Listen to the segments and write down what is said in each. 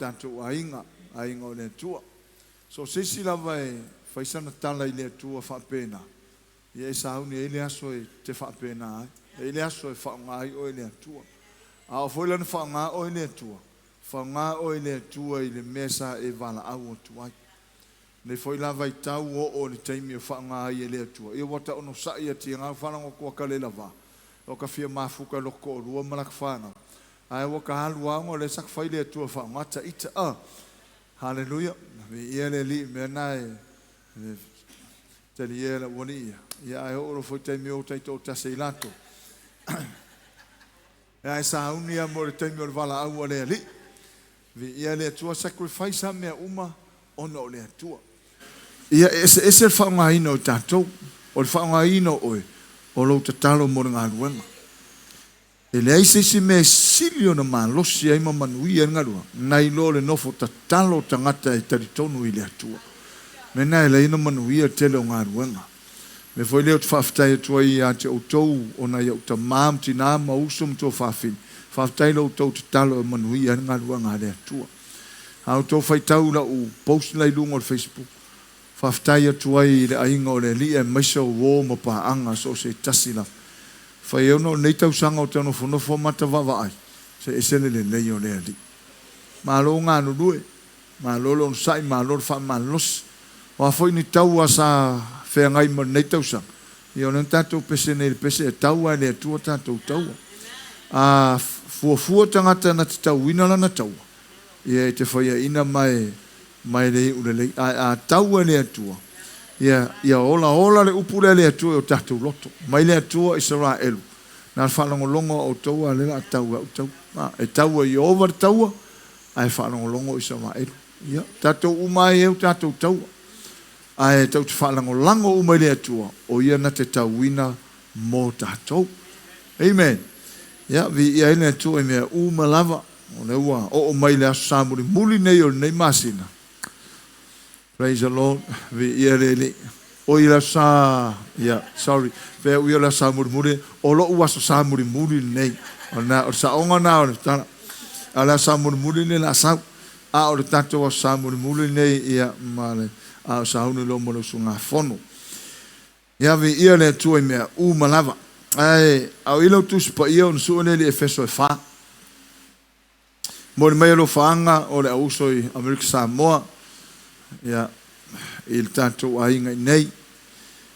Tatou aiga, aiga o le Atua. So o se isi lava e fai sana tala i le Atua faapena, ia e sauni e i ai le aso e te faapena ai. E i ai le aso e faaaoga ai oe e le Atua. A oo foi la ina faaaoga oe e le Atua, faaaoga oe e le Atua i le mea sa e valaau atu ai. Lenei foi la vaitau ua oo i le taimi e faaaoga ai e le Atua, ia ua ta onosai a tiga faalogo atu ua ta le lava, ua ta fia mafuta i lota toalua ma lata fanau, ae ua ta alu lava ona o lea sa ta fai le Atua e faaaoga ta ita. A! Haleluia! Viia le Alii i mea na e talia e le aualii ia, ia ae oo loa foi i le taimi o taitoatasi ai latou, ae sauni lava mo le taimi o le valaau a le Alii. Viia le Atua, sacrifice lava mea uma ona o le Atua. Ia e eseese le faaaogaina o i tatou. O le faaaogaina o oe, o lou tatalo mo le galuega. E leai se isi mea e sili ona malosi ai ma manuia ai le galuega, nai lo le nofo tatalo o tagata e talitonu i le Atua. O le mea lena e ala ai ona manuia le tele o galuega. O le mea foi lea ou te faafetai atu ai ia te outou o nai ou tama ma tina ma uso ma tuafafine, faafetai i lo outou tatalo e manuia ai le galuega a le Atua. A outou faitau i lau post la i luga o le Facebook, faafetai atu ai i le aiga o le Alii aemaise o uo ma paaga so o se tasi lava. Fai ai ona o lenei tausaga ou te nofonofo ma ta vaavaai, se ese le lelei o le Alii. Malo galulue, malo le onosai, malo le faamalosi. O a foi ni taua sa feagai ma lenei tausaga, ia o lea na tatou pese nei i le pese e tau lava e le Atua tatou taua. A fuafua tagata na te tauina lana taua, ia e te faiaina ma e ma e le iu lelei. Ae a tau e le Atua, ia, ia olaola le upu lea a le Atua i o tatou loto. Mai le Atua Isaraelu, na o le faalogologo a outou a o lea o le a tau e au taua. A, e tau e Ieova le taua, ae faalogologo Isaraelu. Ia, tatou uma lava e i ai o tatou taua. Ae tou te faalagolago uma i le Atua, o Ia na te tauina mo tatou. Amen. Ia, viia ai le Atua i mea uma lava. O lea ua oo mai le Aso Sa mulimuli nei o lenei masina. Praise the Lord. Viia le Alii. Oi le Aso Sa, ia, sorry. Fea uia le Aso Sa mulimuli, o lou Aso Sa mulimuli lenei. O le, o le saoga na o le tala. A o le Aso Sa mulimuli lenei o le a sau. A o le tatou Aso Sa mulimuli lenei, ia, ma le, a o sauni loa mo le usugafono. Ia viia le Atua i mea uma lava. Ae a o i lau Tusi Paia ona sue lea i le Efeso e fa. Momoli mai alofaaga o le auuso i Amerika Samoa, ia, i le tatou aiga i nei.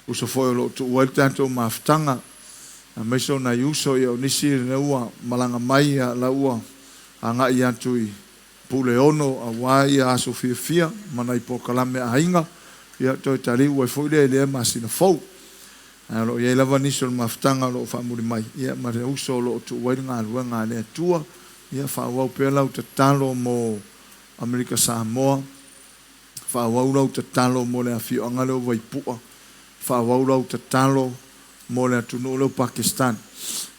Uso foi o lo o tuua ai le tatou mafutaga, aemaise o nai uso, ia o nisi lea ua malaga mai, ia, la ua agai atu i Puleono aua ia aso fiafia ma nai polokalame a aiga, ia toe taliu ai foi lea i lea masina fou. Ae o lo o i ai lava nisi o le mafutaga o lo o faamuli mai, ia ma le uso o lo o tuu ai le galuega a le Atua, ia faaauau pea lau tatalo mo Amerika Samoa, faaauau lau tatalo mo le afioaga lea o Vaipua, faaauau lau tatalo mo le atunuu lea o Pakistan.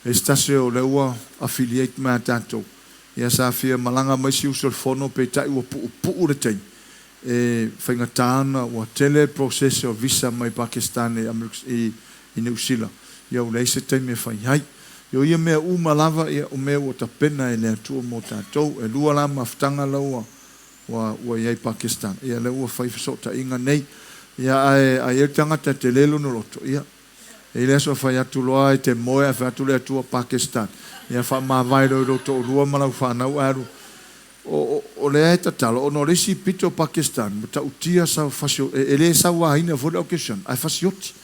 E se tasi o lea ua affiliate mai a tatou, ia sa fia malaga mai si uso i le fono peitai ua puupuu le taimi e faigata ona ua tele process o visa mai Pakistan i i Niu Sila, ia ua leai se taimi e fai ai. Ia o ia mea uma lava ia o mea ua tapena e le Atua mo tatou. E lua la mafutaga la ua ua ua i ai Pakistan, ia lea ua fai fesootaiga nei. Ia ae a i ai le tagata e tele lona loto, ia e i ai le aso e fai atu loa e te moe ae fai atu le Atua Pakistan, ia faamavae loa i lou toalua ma lau fanau ae alu. O, o, o lea e tatalo ona o le isi pito o Pakistan, matautia sau fasio, e, e le sauaina foi le aukeseana, ae fasioti.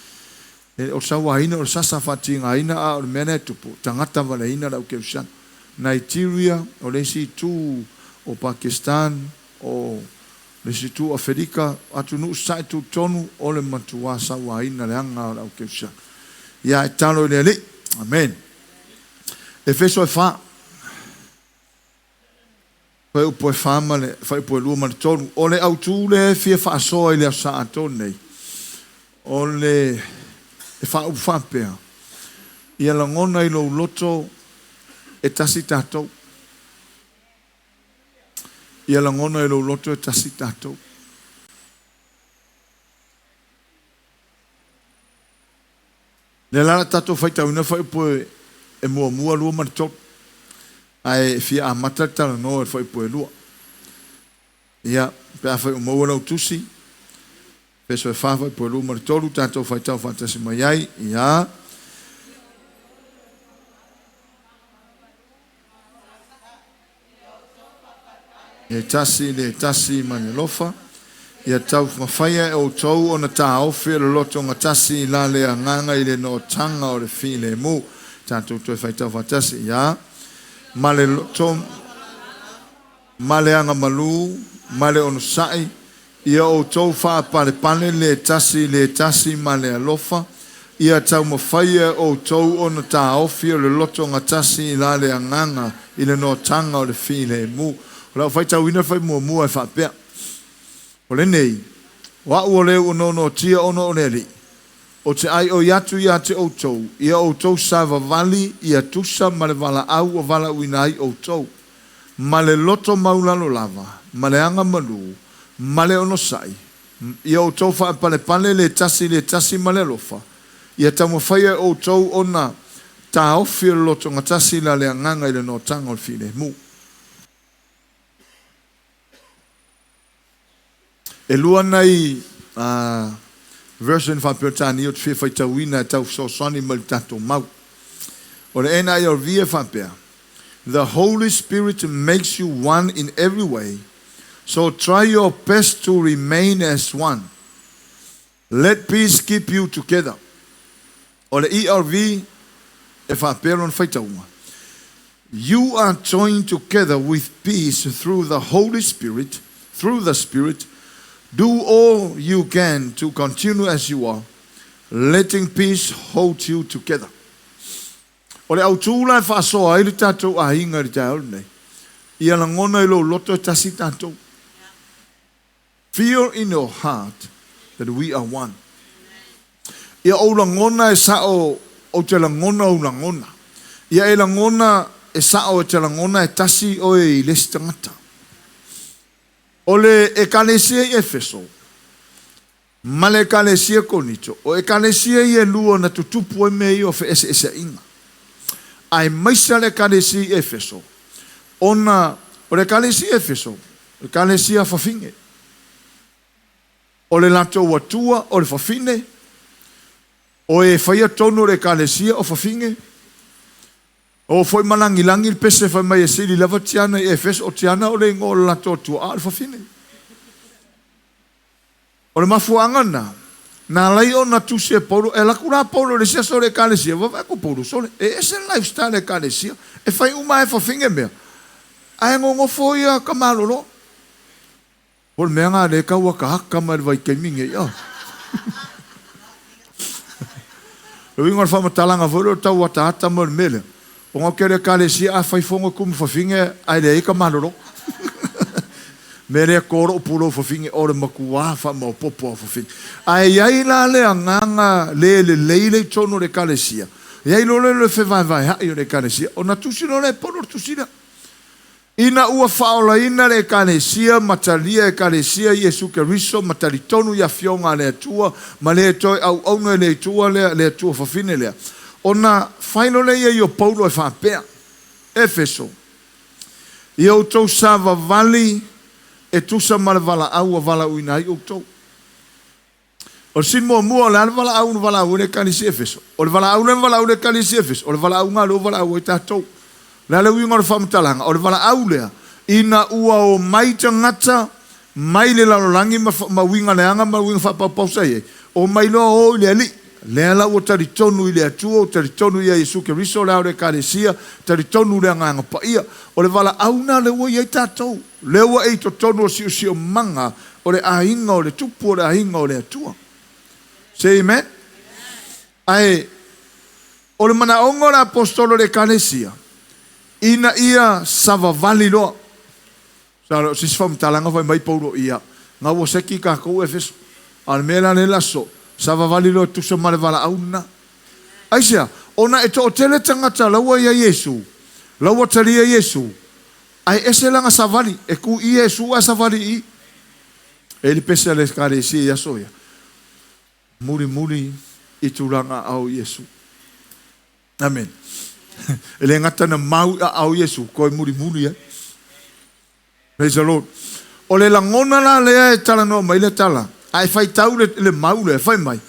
E, o le sauaina o le sasa faatigaina, a o le mea lea e tupu, tagata valeina le aukeusiana. Nigeria, o le isi itu o Pakistan, o le isi itu o Afelika, atunuu sasae tutotonu, o le matuā sauaina leaga o le aukeusiana. Ia, e tatalo i le Alii. Amen. Efeso e fa. Fuaiupu e fa ma le fuaiupu e lua ma le tolu. O le autu lea e fia faasoa i le Aso Sa atoa lenei, o le e faaupu faapea, Ia lagona i lou loto e tasi tatou. Ia lagona i lou loto e tasi tatou. Lea la o le a tatou faitauina fuaiupu e muamua, lua ma le tolu. Ae fia amata le talanoa i le fuaiupu e lua. Ia, pe afai ua maua lau tusi, Efeso e fa fuaipua e lua ma le tolu, tatou faitau faatasi mai ai, ia. Le tasi, le tasi ma le alofa. Ia taumafaia e outou ona taofi o le loto gatasi i la le agaga i le nootaga o le filemu. Tatou toe faitau faatasi, ia. Ma le loto, ma le agamalu, ma le onosai, ia outou faapalepale le tasi i le tasi ma le alofa, ia taumafaia e outou ona taofi o le loto gatasi i la le agaga i le nootaga o le filemu. O lau faitauina le fai muamua e faapea, O lenei, o a'u o le ua nonotia ona o le Alii, ou te aioi atu ia te outou, ia outou savavali ia tusa ma le valaau ua valaauina ai outou, ma le loto maulalo lava, ma le agamalu, ma le onosai, ia outou faapalepale le tasi i le tasi ma le alofa, ia taumafaia e outou ona taofi o le lotogatasi la le agaga i le nootaga o le filemu. E lua nai version faa-Peretania ou te fia faitauina e tau fesoasoani mai i le tatou mau. O le NIRV e faapea, The Holy Spirit makes you one in every way, so try your best to remain as one. Let peace keep you together. O le ERV e faapea lona faitauga, You are joined together with peace through the Holy Spirit, through the Spirit, do all you can to continue as you are, letting peace hold you together. O le autu la e faasoa ai le tatou aiga i le taeao lenei, ia lagona i lou loto e tasi tatou. Feel in your heart that we are one. Ia ou lagona e sao ou te lagona ou lagona. Ia e lagona e sao e te lagona e tasi oe i le isi tagata. O le Ekalesia i Efeso ma le Ekalesia Korinito, o Ekalesia ia e lua na tutupu ai mea ia o feeseeseaiga. Aemaise le Ekalesia i Efeso, ona o le Ekalesia i Efeso, o le Ekalesia fafine. O le latou atua o le fafine, o e faia tonu o le Ekalesia o fafine, o foi malagilagi le pese fai mai e sili lava Tiana i Efeso, o Tiana o le igoa o le latou atua, a o le fafine. O le mafuaaga lena, na ala ai ona tusi e Paulo, e alu atu la Paulo i le isi aso o le Ekalesia, vaavaai atu Paulo, sole, e ese le lifestyle a le Ekalesia, e fai uma lava e fafine mea, ae nonofo ia ka malolo. O le mea lena lea e tau akaaka mai le vaitaimi nei. Oh. Le uiga o le faamatalaga foi lea o le tau ataata mai o le mea lea, ona o tele Ekalesia a fai fono tumu fafine ae leai ka malolo. Mea lea to lou pulou fafine o le matuā faamaopopo a fafine. Ae i ai la le agaga le lelei lea i totonu o le Ekalesia, i ai loa lea o le fevaevaea'i o le Ekalesia, ona tusi loa lea e Paulo le tusi lea. Ina ua faaolaina le Ekalesia ma talia Ekalesia Iesu Keriso ma talitonu i Afioga a le Atua ma le toe auauna i le Atua lea, le Atua fafine lea, ona fai loa lea ia i o Paulo e faapea, Efeso, ia outou savavali e tusa ma le valaau ua valaauina ai outou. O le sini muamua, o le a le valaau na valaau ai le Ekalesia Efeso? O le valaau lea na valaau ai le Ekalesia Efeso, o le valaauga lea ua valaau ai tatou. O le a le uiga o le faamatalaga? O le valaau lea, ina ua omai tagata mai le lalolagi ma, ma uiga leaga ma uiga faapaupau sa i ai, omai loa o i le Alii. Lea la ua talitonu i le Atua, ua talitonu ia Iesu Keriso, le ao o le Ekalesia, talitonu i le Agaga Paia. O le valaau lena lea ua i ai tatou, lea ua e i totonu o siosiomaga o le aiga o le Tupu, o le aiga o le Atua. Say amen. Ae o le manaoga o le aposetolo o le Ekalesia, ina ia savavali loa. Sa o se isi faamatalaga fai mai Paulo, ia, na ua seki tatou Efeso. A o le mea la lea le aso, savavali loa e tusa ma le valaau lena. Aisea? Ona e toatele tagata la ua i ai Iesu, la ua talia Iesu, ae ese lana savali, e tu i Iesu ae savali i i. E i le pese a le Ekalesia i aso ia, mulimuli i tulaga aao o Iesu. Amen. E le gata na mau i aao o Iesu, toe mulimuli ai. Praise the Lord. O le lagona la lea e talanoa mai le tala, a e faitau le mau lea, fai mai,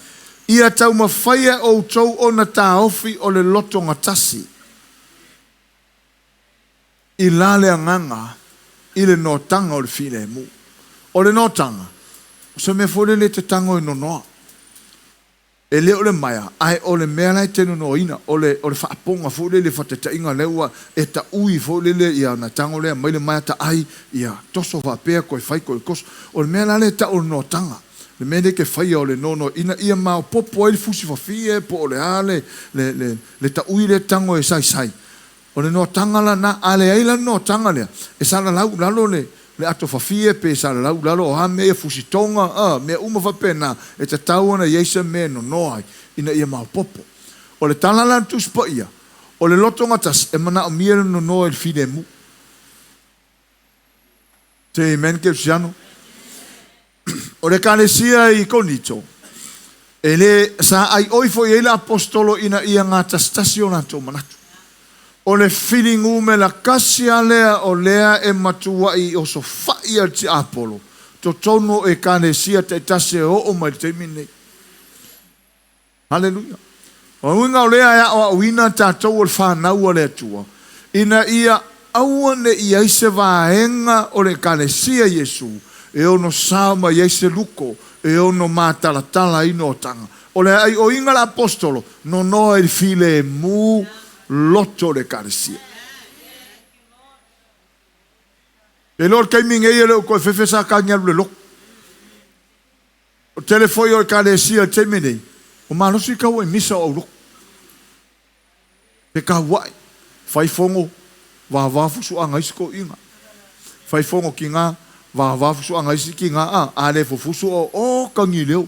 ia taumafai e outou ona taofi o le lotogatasi i la le agaga i le notaga o le filemu. O le notaga, o se mea foi lele e te tago e nonoa. E le o le maea, ae o le mea la e te nonoaina, o le faapoga foi lele faataitaiga lea ua e taui foi lele ia ona tago lea mai le maea taai, ia toso faapea koe fai koe toso. O le mea la lea e tau o le notaga, le mea lea e te faia o le nonoaina ia maopoopo ai le fusi fafie po o le a le taui lea e tago e saisai. O le notaga lana, a leai la le notaga lea, e salalau i lalo le ato fafie pe salalau i lalo o a mea ia fusitoga, mea uma faapena, e tatau ona i ai se mea e nonoa ai, ina ia maopoopo. O le tala la a le Tusi Paia, o le lotogatasi e manaomia le nonoa i le filemu. Say amen, Kerisiano. O le Ekalesia i Korinito, e le sa aioi foi i ai le aposetolo ina ia gatasitasi o latou manatu. O le filiga kasi lava lea o lea e matuai osofai ai le tiapolo totonu o Ekalesia taitasi e oo mai le taimi lenei. Haleluia. O le uiga o lea e aoaoina tatou o le fanau a le Atua, ina ia aua ne i ai se vaega o le Ekalesia Iesu e ono sao mai ai se luko e ono matalatala ai notaga. O le aioiga le apostolo, nonoa i le filemu loto o le Ekalesia. E iloa o le taimi nei e le o toe fefe Satani e alu i le lotu. O le tele foi o Ekalesia i le taimi nei, ua malosi tau i misa o aulotu. Fekauai, fai fono, vava fusuaga isi toeaiina. Fai fono tina, vava fusuaga isi tina, a, a le fufusu o, o tagileo.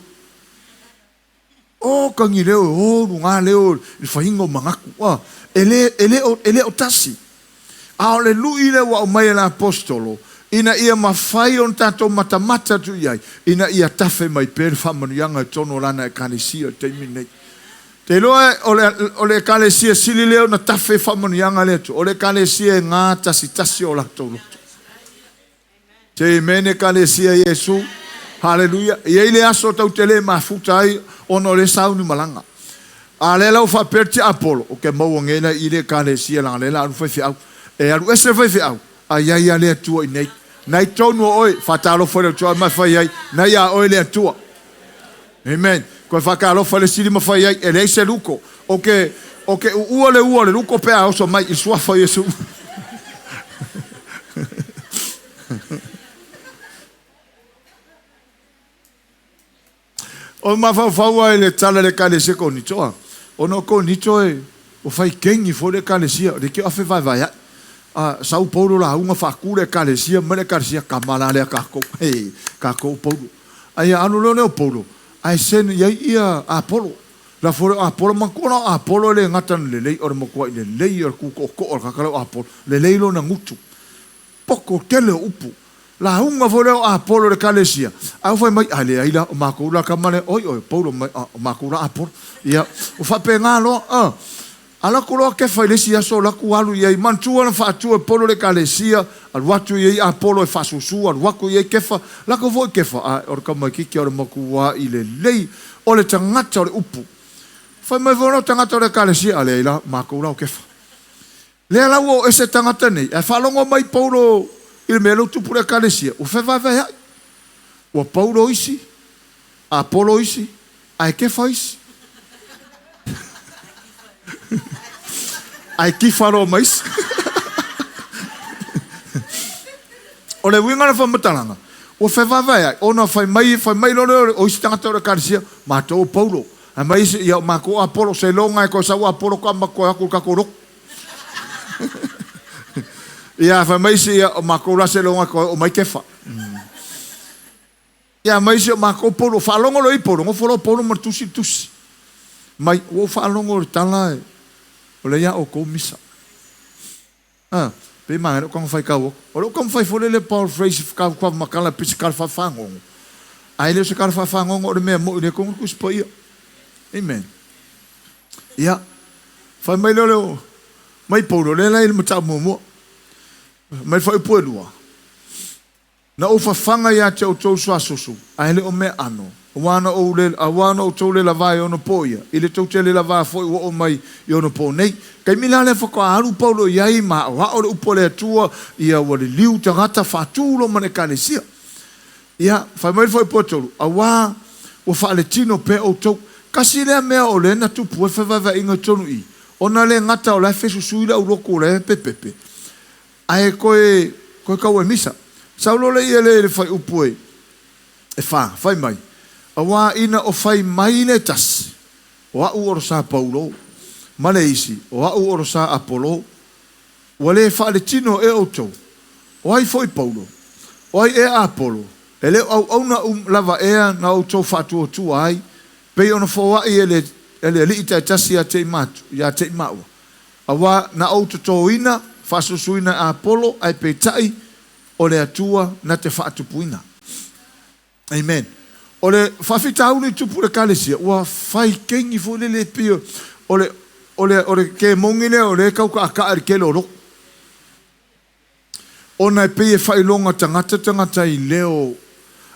O tagileo e o luga leo i le faiga o manatu. A, e le, e le o, e le o tasi. A o le lui lea ua aumai e le aposetolo, ina ia mafai ona tatou matamata atu i ai, ina ia tafe mai pea le faamanuiaga i totonu o lana Ekalesia i le taimi lenei. Te iloa o le Ekalesia sili lea ona tafe faamanuiaga a le Atua, o le Ekalesia e gatasitasi o latou loto. Say amen, Ekalesia Iesu. Haleluia. E i ai le aso tatou te le mafuta ai ona o lea sauni malaga. A lea la ua faapea le tiapolo, ou te maua nei la i le Ekalesia leaga lea la alu faifeau. E alu ese le faifeau, a i ai lava le Atua i inei. Na i totonu o oe, faatalofa i le Atua ma fai ai, na ia oe le Atua. Amen. Koe faatalofa i le sili ma fai ai, e leai se luko. O ke, o ke uua le ua o le luko pe a oso mai i le suafa o Iesu. O mafaufau ai le tala i le Ekalesia Korinito, a, ona o Korinito e, ua fai kengi foi le Ekalesia, le ke o afe vaevaea'i. A, sau Paulo lauga faaku le Ekalesia mai le Ekalesia, kama la lea kākou, he, kākou o Paulo. A ia alu loa lea o Paulo, ae send i ai ia Apolo. Lafo lea o Apolo, manatua la o Apolo e le gata ona lelei, o le matua'i lelei o le kūtoʻotoʻo o le tagata lea o Apolo, lelei lona gutu. Poto tele o upu. Lauga foi lea o Apolo i le Ekalesia, ae ua fai mai, a leai la, o matou la tama lea, oi oi, Paulo mai, a, o matou la Apolo. Ia, ua faapena loa, a. Alu atu loa Kefa i le isi aso, alu atu alu i ai, manatua na faatu e Paulo le Ekalesia, alu atu i ai Apolo e faasusu, alu atu i ai Kefa, lako foi Kefa, a, o le tamaitiiti o le matua'i lelei, o le tagata o le upu. Fai mai foi la o tagata o le Ekalesia, a leai la, o matou la o Kefa. Lea la ua oo ese tagata nei, ae faalogo mai Paulo i le mea lea ua tupu i le Ekalesia, ua fevaevaea'i. Ua Paulo isi, Apolo isi, ae Kefa isi. Ae Kifa loa ma isi. O le uiga o le faamatalaga, ua fevaevaea'i, ona fai mai, fai mai loa lea o isi tagata o le Ekalesia, matou o Paulo. Ae mai isi, ia o matou o Apolo, seiloga e toe sau Apolo ka ma toe o atu i le tatou lotu. Ia, fai mai isi, ia o matou la seiloga e toe oo mai Kefa. Ia, mai isi o matou Paulo, faalogo loa i Paulo, nofo loa Paulo ma le tusi le tusi. Mai, ua ou faalogo i le tala o lea ia outou misa. A, pei manaia lou taumafai tau atu. O lou taumafai foi lele paraphrase faamatala pei se tala faafagogo. Ae le o se tala faafagogo o le mea moni lea e tonu le Tusi Paia. Amen. Ia, fai mai lea o le mai Paulo, lea la i le mataupu muamua. Mai le fuaiupu e 2. Na ou fafaga iā te outou suasusu, ae le o meaano, auā na ou le, auā na outou le lavā i onopō ia, i le tou tele lavā foi ua oo mai i onopō nei. Taimi la lea faatoa alu Paulo i ai ma aoao le upu a le Atua, ia ua liliu tagata faatu lo ma le Ekalesia. Ia, fai mai le fuaipua tolu, auā ua faaletino pea outou. Tasi lea mea o lea na tupu ai fevaevaeaiga i totonu i i, ona le gata o la e fesusui le aulotu o la e pepepe, Ae toe, toe tau e misa. Sau loa le ia lea i le fuaiupu e, e fa, fai mai, Auā ina o fai mai le tasi, o a'u o lo sa Paulo, ma le isi, o a'u o lo sa Apolo, ua le faaletino ea outou? O ai foi Paulo? O ai ea Apolo? E le o auauna um lava ea na outou faatuatua ai, pei ona foai e le, e le Alii taitasi ia te i matu, ia te i maua? Auā na ou totōina, faasusuina e Apolo, ae peitai, o le Atua na te faatupuina. Amen. O le faafitauli i tupu i le Ekalesia, ua fai kengi foi lele e pei o le, o le, o le kemoni lea o lea e tau taataa i le tele o lotu. Ona e pei e faailoga tagata tagata i leo.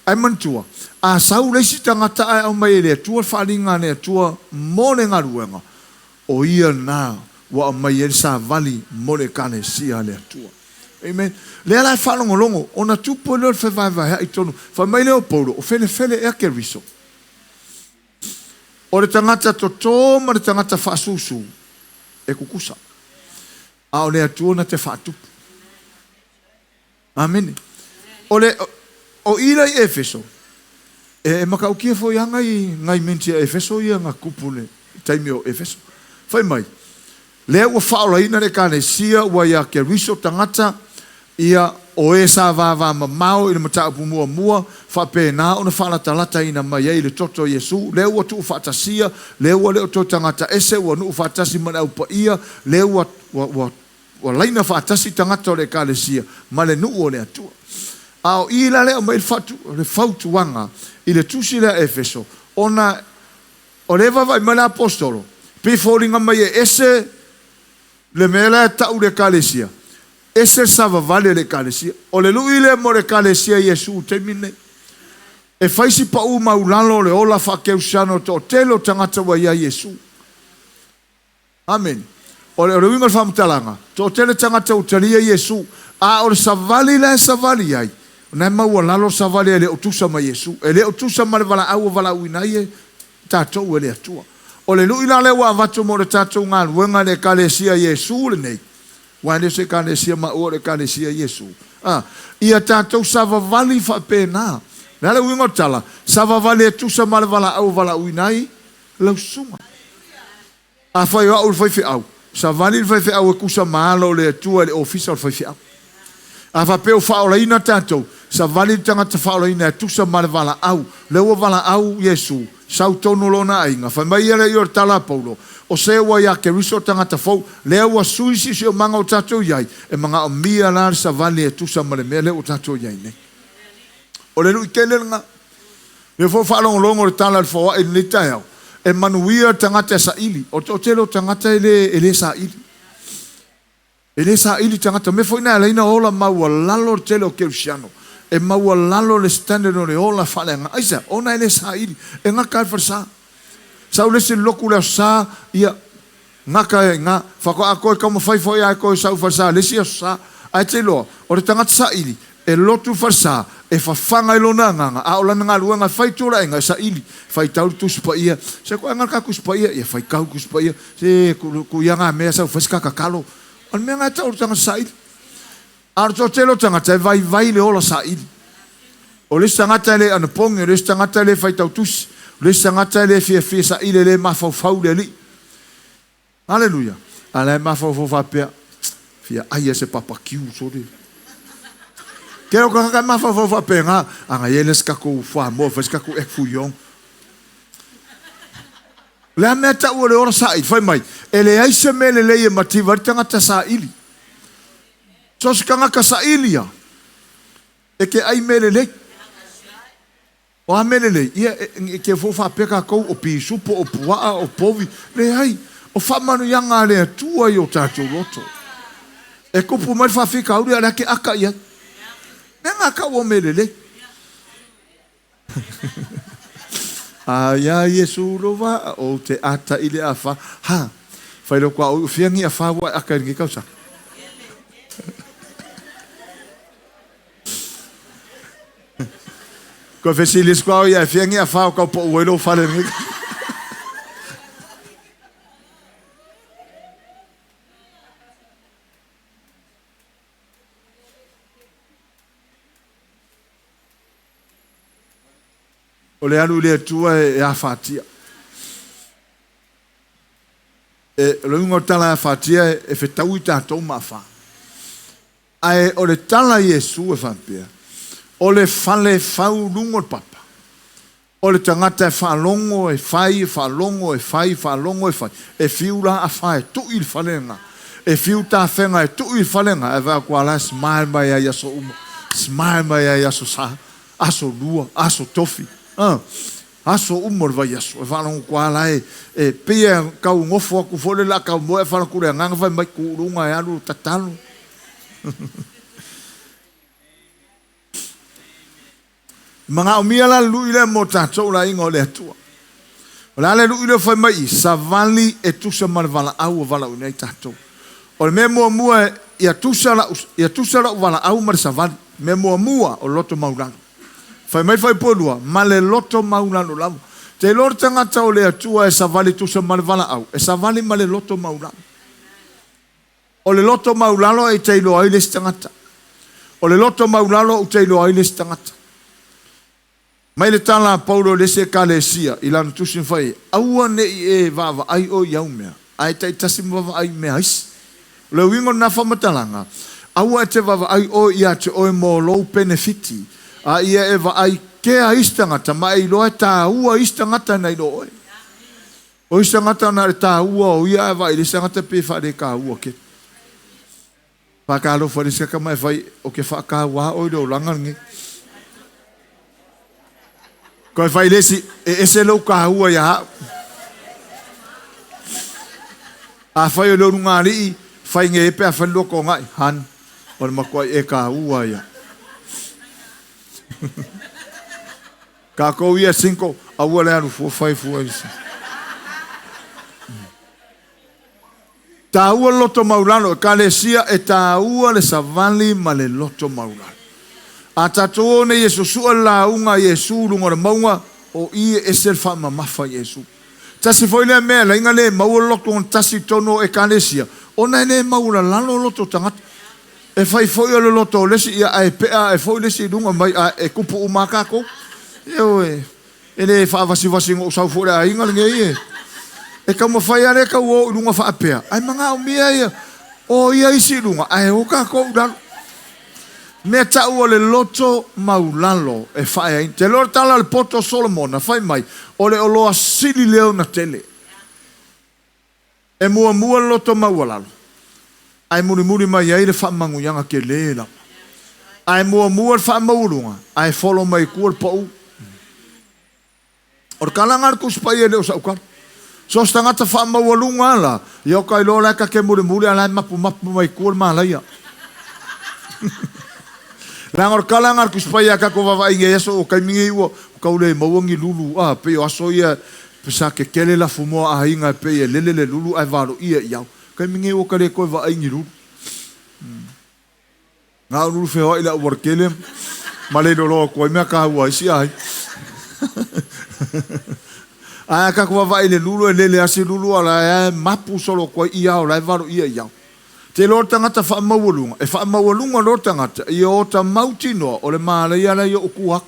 Ae manatua, a sau le isi tagata ae aumai e le Atua le faaaliga a le Atua mo le galuega, o ia lena ua aumai ai le savali mo le Ekalesia a le Atua. Amen. Lea la e faalogologo, ona tupu ai lea o le fevaevaea'i i totonu. Fai mai lea o Paulo, o felefele ea Keriso? O le tagata totō ma le tagata faasusu e kukusa. A o le Atua na te faatupu. Amene. O le, o i la i Efeso, e, e matautia foi a ngai, ngai menti a Efeso ia na tupu le taimi o Efeso. Fai mai, lea ua faaolaina le Ekalesia ua iā Keriso tagata, ia, o e sa vavamamao i le mataupu muamua, faapena ona faalatalataina mai ai i le toto o Iesu, lea ua tuufaatasia, lea ua le o toe tagata ese, ua nuu faatasi ma le Au Paia, lea ua, ua, ua, ua laina faatasi tagata o le Ekalesia ma le nuu o le Atua. A o i la lea aumai le faatu, le fautuaga i le tusi lea a Efeso, ona o lea e vaavaai mai le Aposetolo, pei e foliga mai e ese le mea la e tau i le Ekalesia, ese le savavali a le Ekalesia. O le lui lea mo le Ekalesia Iesu i le taimi lenei. E fai si paʻū maulalo o le ola faakerisiano o le toatele o tagata ua iā Iesu. Amene. O le, o le uiga o le faamatalaga, toatele tagata ua talia Iesu, a o le savali la e savali ai, o na e maualalo le savali e le o tusa ma Iesu, e le o tusa ma le valaau ua valaauina ai e tatou e le Atua. O le lui la lea ua avatu mo le tatou galuega i le Ekalesia Iesu lenei, aua e le o se Ekalesia maua o le Ekalesia Iesu, a ia tatou savavali faapena. O le a le uiga o le tala? Savavali e tusa ma le valaau e valaauina ai lau susuga. Afai o au le faifeau, savali le faifeau e tusa ma ala o le Atua i le ofisa o le faifeau. A faapea ua faaolaina tatou, savali le tagata faaolaina e tusa ma le valaau. Lea ua valaau Iesu, sau tonu lona aiga. Fai mai ia le i o le tala a Paulo, O se ua iā Keriso o tagata fou, lea ua sui siosiomaga o tatou i ai, e manaomia la le savali e tusa ma le mea lea ua tatou i ai nei. O le lui tele lena. Lea foi ua faalogologo i le tala a le foai i lenei taeao, e manuia le tagata e saili. O le toatele o tagata e le, e le saili. E le saili tagata. O mea foi na e ala ai ona ola maualalo le tele o kerisiano. E maualalo le standard o le ola faaleagaga. Aisea? Ona e le saili. E gata lava i le falesa. Sau le isi lotu i le Aso Sa, ia, gata ai i ina. Faatoa toe taumafai foi lava e toe sau i le falesa i le isi Aso Sa. Ae te iloa, o le tagata saili, e lotu i le falesa, e fafaga i lona agaga, a o lana galuega e fai tulaega, e saili, faitau le Tusi Paia. Se koe aga le ka Tusi Paia, ia faitau le Tusi Paia. Se ku ia ngā mea sau fai se ka tatalo. O le mea lena e tau o le tagata saili. A o le toatele o tagata e vaivai le ola saili. O le isi tagata e le anapogi, o le isi tagata e le faitau tusi, o le isi tagata e le fiafia saili, e le mafaufau i le Alii. Aleluia! A la e mafaufau faapea, fia ai se papakiu sole. Ke o ka ka mafaufau faapena, aga ia le se tatou fuamoa, fai se tatou egg fouillon. O le a mea tau o le ola saili? Fai mai, e leai se mea lelei e mativa ai le tagata saili. So se tagata saili ia, e te ai mea lelei. O a mea lelei? Ia, e te fou faapea tatou o pisupo, o puaa, o povi. Leai, o faamanuiaga a le Atua i o tatou loto. E tupu mai le faafitauli, a o le a te aka i ai. Mea ngā kau o me lelei. A ia Iesu lova o te ata i le afa. Ha! Whai lo kua o fiangi a whāua e aka i ngi kausa. Koe fesilis kua o ia e fiangi a whāo kau po ue lo whare ngi. O le alu i le Atua e afatia. E, o le uiga o le tala e afatia e fetaui tatou ma afa. Ae o le tala a Iesu e faapea, o le fale fau luga o le papa, o le tagata e faalogo e fai, e faalogo e fai, faalogo e fai, e fiu la afa e tui i le fale lena. E fiu tafega e tui i le fale lena, ae vaai atu lava la e smile mai ai i aso uma, smile mai ai i aso sa, aso lua, aso tofi, aso uma o le vaiaso. E faalogo atu lava la e, e pei e tau nofo atu foi lele a tau moe ae fala atu le agaga fai mai, tuu i luga e alu tatalo. E manaomia la le lui lea mo tatou le aiga o le Atua. O le a le lui lea fai mai i, savali e tusa ma le valaau ua valaauina ai tatou. O le mea muamua ia tusa lau, ia tusa lau valaau ma le savali. Mea muamua o le loto maulalo. Fai mai faipua ma le loto maulalo lava. Te iloa le tagata o le Atua e savali tusa ma le valaau, e savali ma le loto maulalo. O le loto maulalo e te iloa ai le isi tagata. O le loto maulalo ou te iloa ai le isi tagata. Mai le tala a Paulo i le isi ekalesia i lana tusi na fai ai, Aua ne i e vaavaai oe i au mea, ae taitasi ma vaavaai i mea a isi. O le uiga o lena faamatalaga, aua e te vaavaai oe ia te oe mo lou penefiti, a ia e vaai kea isi tagata ma e iloa e tāua isi tagata nai lo oe. O isi tagata na o le tāua o ia ae vaai i le isi tagata pe faalētāua kele. Whakaalofa le isi ka mai whai o ke whakāua o i le olanga lenei. Koe whai le isi, e ese lou kāua ia hau. A whai o le uru ngā lii, whai nge epe a whai loko ngai, han, o le makuai e kāua ia. Kākou ia cinco, aua le alu fua whai fua isi. Tāua le loto maulalo, ekalesia e tāua le savali ma le loto maulalo. A tatou o nei e susua le lauga a Iesu i luga o le mauga, o i e ese le faamamafa a Iesu. Tasi foi lea mea e laiga le maua le loto gatasi i totonu o ekalesia, ona e le maualalalo loto o tagata. E fai foi o le loto o le isi, ia ae pea ae foi le isi i luga mai, a e kupu uma lava tatou. Ioe. E le faavasivasi ina ou sau foi i le aiga lenei e. E taumafai lava lea tau o i luga faapea, ae manaomia ia o ia isi i luga, ae o tatou i lalo. Mea tau o le loto maulalo e faaeaina. Te iloa le tala a le poto o Solomona, fai mai, o le oloa sili lea ona tele. E muamua le loto maualalo, ae mulimuli mai ai le faamanuiaga tele lava. Ae muamua le faamaualuga, ae folo mai tua le pau. O le tala lena a le Tusi Paia e le o sau tala. So o se tagata faamaualuga la, ia o ta iloa la e ta te mulimuli a la e mapumapu mai tua le malaia. Leaga o le tala lena a le Tusi Paia a tatou vaavaai nei aso o taimi nei ua tau le maua ni lulu a pei o aso ia Sa kekele lafu moa a aiga e pei e lele le lulu ae valoia i ao. Taimi nei ua ta le toe vaai ni lulu. Na o lulu feoai le auala tele ma le iloiloa atu ai mea taua a isi aiga. Ae a tatou vaavaai i le lulu e lele a si lulu a la e mapu solo atu ai i ao la e valoia i ao. Te iloa le tagata faamaualuga, e faamaualuga loa le tagata ia ota mautinoa o le malaia la ia o tua atu.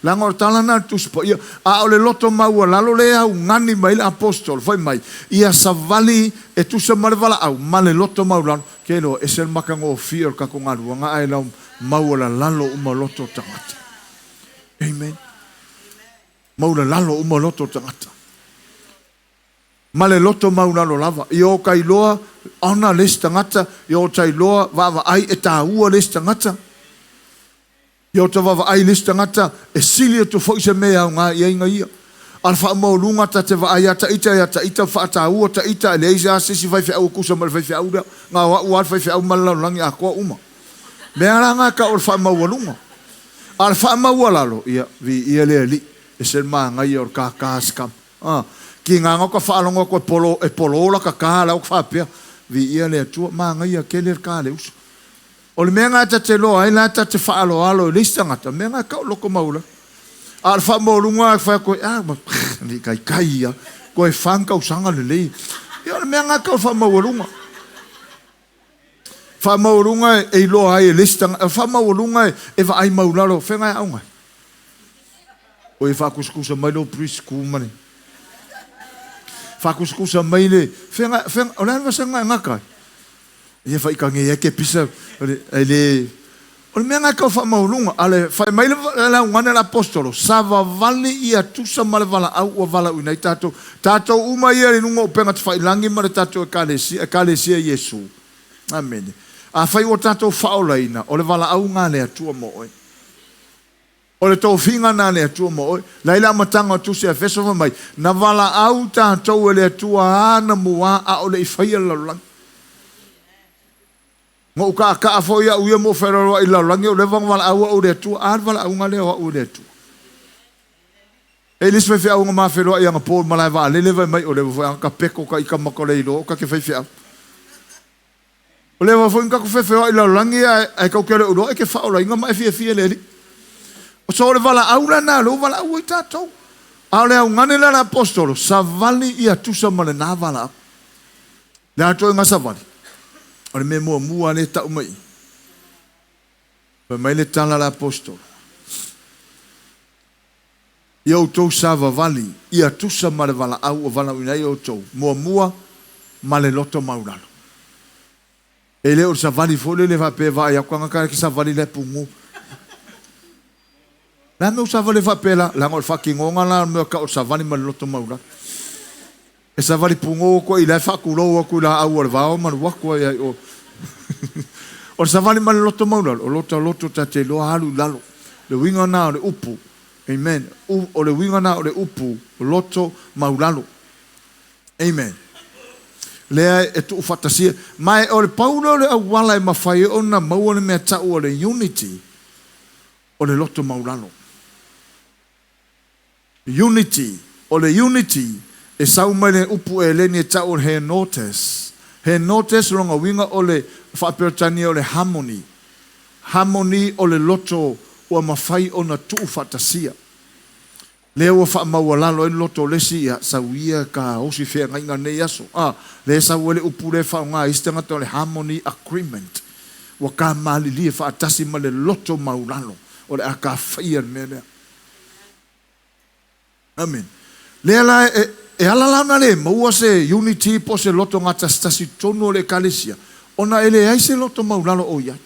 Leaga o le tala lena a le Tusi Paia, a o le loto maualalo lea e augani mai ai le Aposetolo, fai mai, ia savali e tusa ma le valaau ma le loto maualalo. Ke iloa, ese le matagofie o le tatou galuega ae lau maualalalo uma loto o tagata. Amen. Maualalalo uma loto o tagata. Ma le loto maulalo lava. Ia o ta iloa ona le isi tagata, ia o ta iloa vaavaai e taua le isi tagata. Ia o ta vaavaai i le isi tagata e sili atu foi se mea e aoga i ai na ia. A o le faamaualuga ta te vaai ia ta ita ia ta ita faataua ta ita e leai lava se isi faifeau e tusa ma le faifeau lea. Na o a'u lava le faifeau ma le lalolagi atoa uma. Mea la na tau o le faamaualuga. A o le faamaualalo, ia, viia le Alii, ese le manaia o le kākā a si tama. A, tiga na ota faalogo atu e polo, e polo lata tā la ua faapea, viia le Atua, manaia tele le tā a le uso. O le mea lena ta te iloa ai la ta te faaaloalo i le isi tagata, o le mea lena e tau o le loto maualalo. A o le faamaualuga e fai atu ai, ah, le i taitai ia, toe fa ni tausaga lelei. Ia o le mea lena e tau o le faamaualuga. Faamaualuga e iloa ai e le isi tagata, faamaualuga e vaai maulalo, fea e aoga ai. O e faakusikusa mai lou preschool ma le faakusikusa mai le fea, fea, o le a le vasega e gata ai. Ia faitagei ai ke pisa o le, ai le, o le mea lena e tau faamaualuga. A le fai mai le, le augane a le aposetolo, savavali ia tusa ma le valaau ua valaauina ai tatou. Tatou uma ia i luga o upega tafailagi ma le tatou Ekalesia, Ekalesia Iesu. Amene. Afai ua tatou faaolaina, o le valaau lena a le Atua mo oe. O le tofiga lena a le Atua mo oe. La i le amataga o Tusi a Efeso fai mai, Na valaau tatou e le Atua anamua a o le i faia le lalolagi. Na ou taataa foi au ia ma ou fealoaloai i le lalolagi o leva ona valaau au e le Atua. A le valaauga lea o au e le Atua? E i le isi faifeau na ma feloai anapo i le malae vaalele fai mai o leva foi ana tapeko ta ita ma ta le iloa o ta te faifeau. O leva foi na tatou feofeoai i le lalolagi ae tatou te le o iloa e te faaolaina ma e fiafia i le Alii. So o le valaau lena lea ua valaau ai tatou. A o le augane lea a le aposetolo, savali ia tusa ma lena valaau. Le a toe savali? O le mea muamua lea e tau mai i. Fai mai le tala a le aposetolo. Ia outou savavali ia tusa ma le valaau ua valaauina ai outou, muamua ma le loto maulalo. E le o le savali foi lele faapea e vaai atu tagata e savali la e pugu. Le a mea ua savali ai faapea la? Leaga o le faatinoga la o le mea tau o le savali ma le loto maulalo. E savali pugo atu ai i la e faatulou atu i laau o le vao ma alu atu ai ai o. O le savali ma le loto maulalo, o lota loto ta te iloa alu i lalo. Le uiga na o le upu, amen, o le uiga na o le upu loto maulalo. Amen. Lea e tuufaatasia. Ma o le pau lea o le auala e mafai ai ona maua le mea tau o le unity, o le loto maulalo. Unity, o le unity e sau mai le upu eleni e tau o le henotes. Henotes lona uiga o le faa-Peretania o le harmony. Harmony o le loto ua mafai ona tuufaatasia. Lea ua faamaualalo ai le loto o le isi, ia, sau ia ka osi feagaiga lenei aso. A, lea e sau ai le upu lea e faaaoga e isi tagata o le harmony agreement. Ua ka malilie faatasi ma le loto maulalo o le a ka faia le mea lea. Amene. Lea la e, e ala la ona le maua se unity po o se loto gatasitasi i totonu o le Ekalesia, ona e leai se loto maulalo o i ai.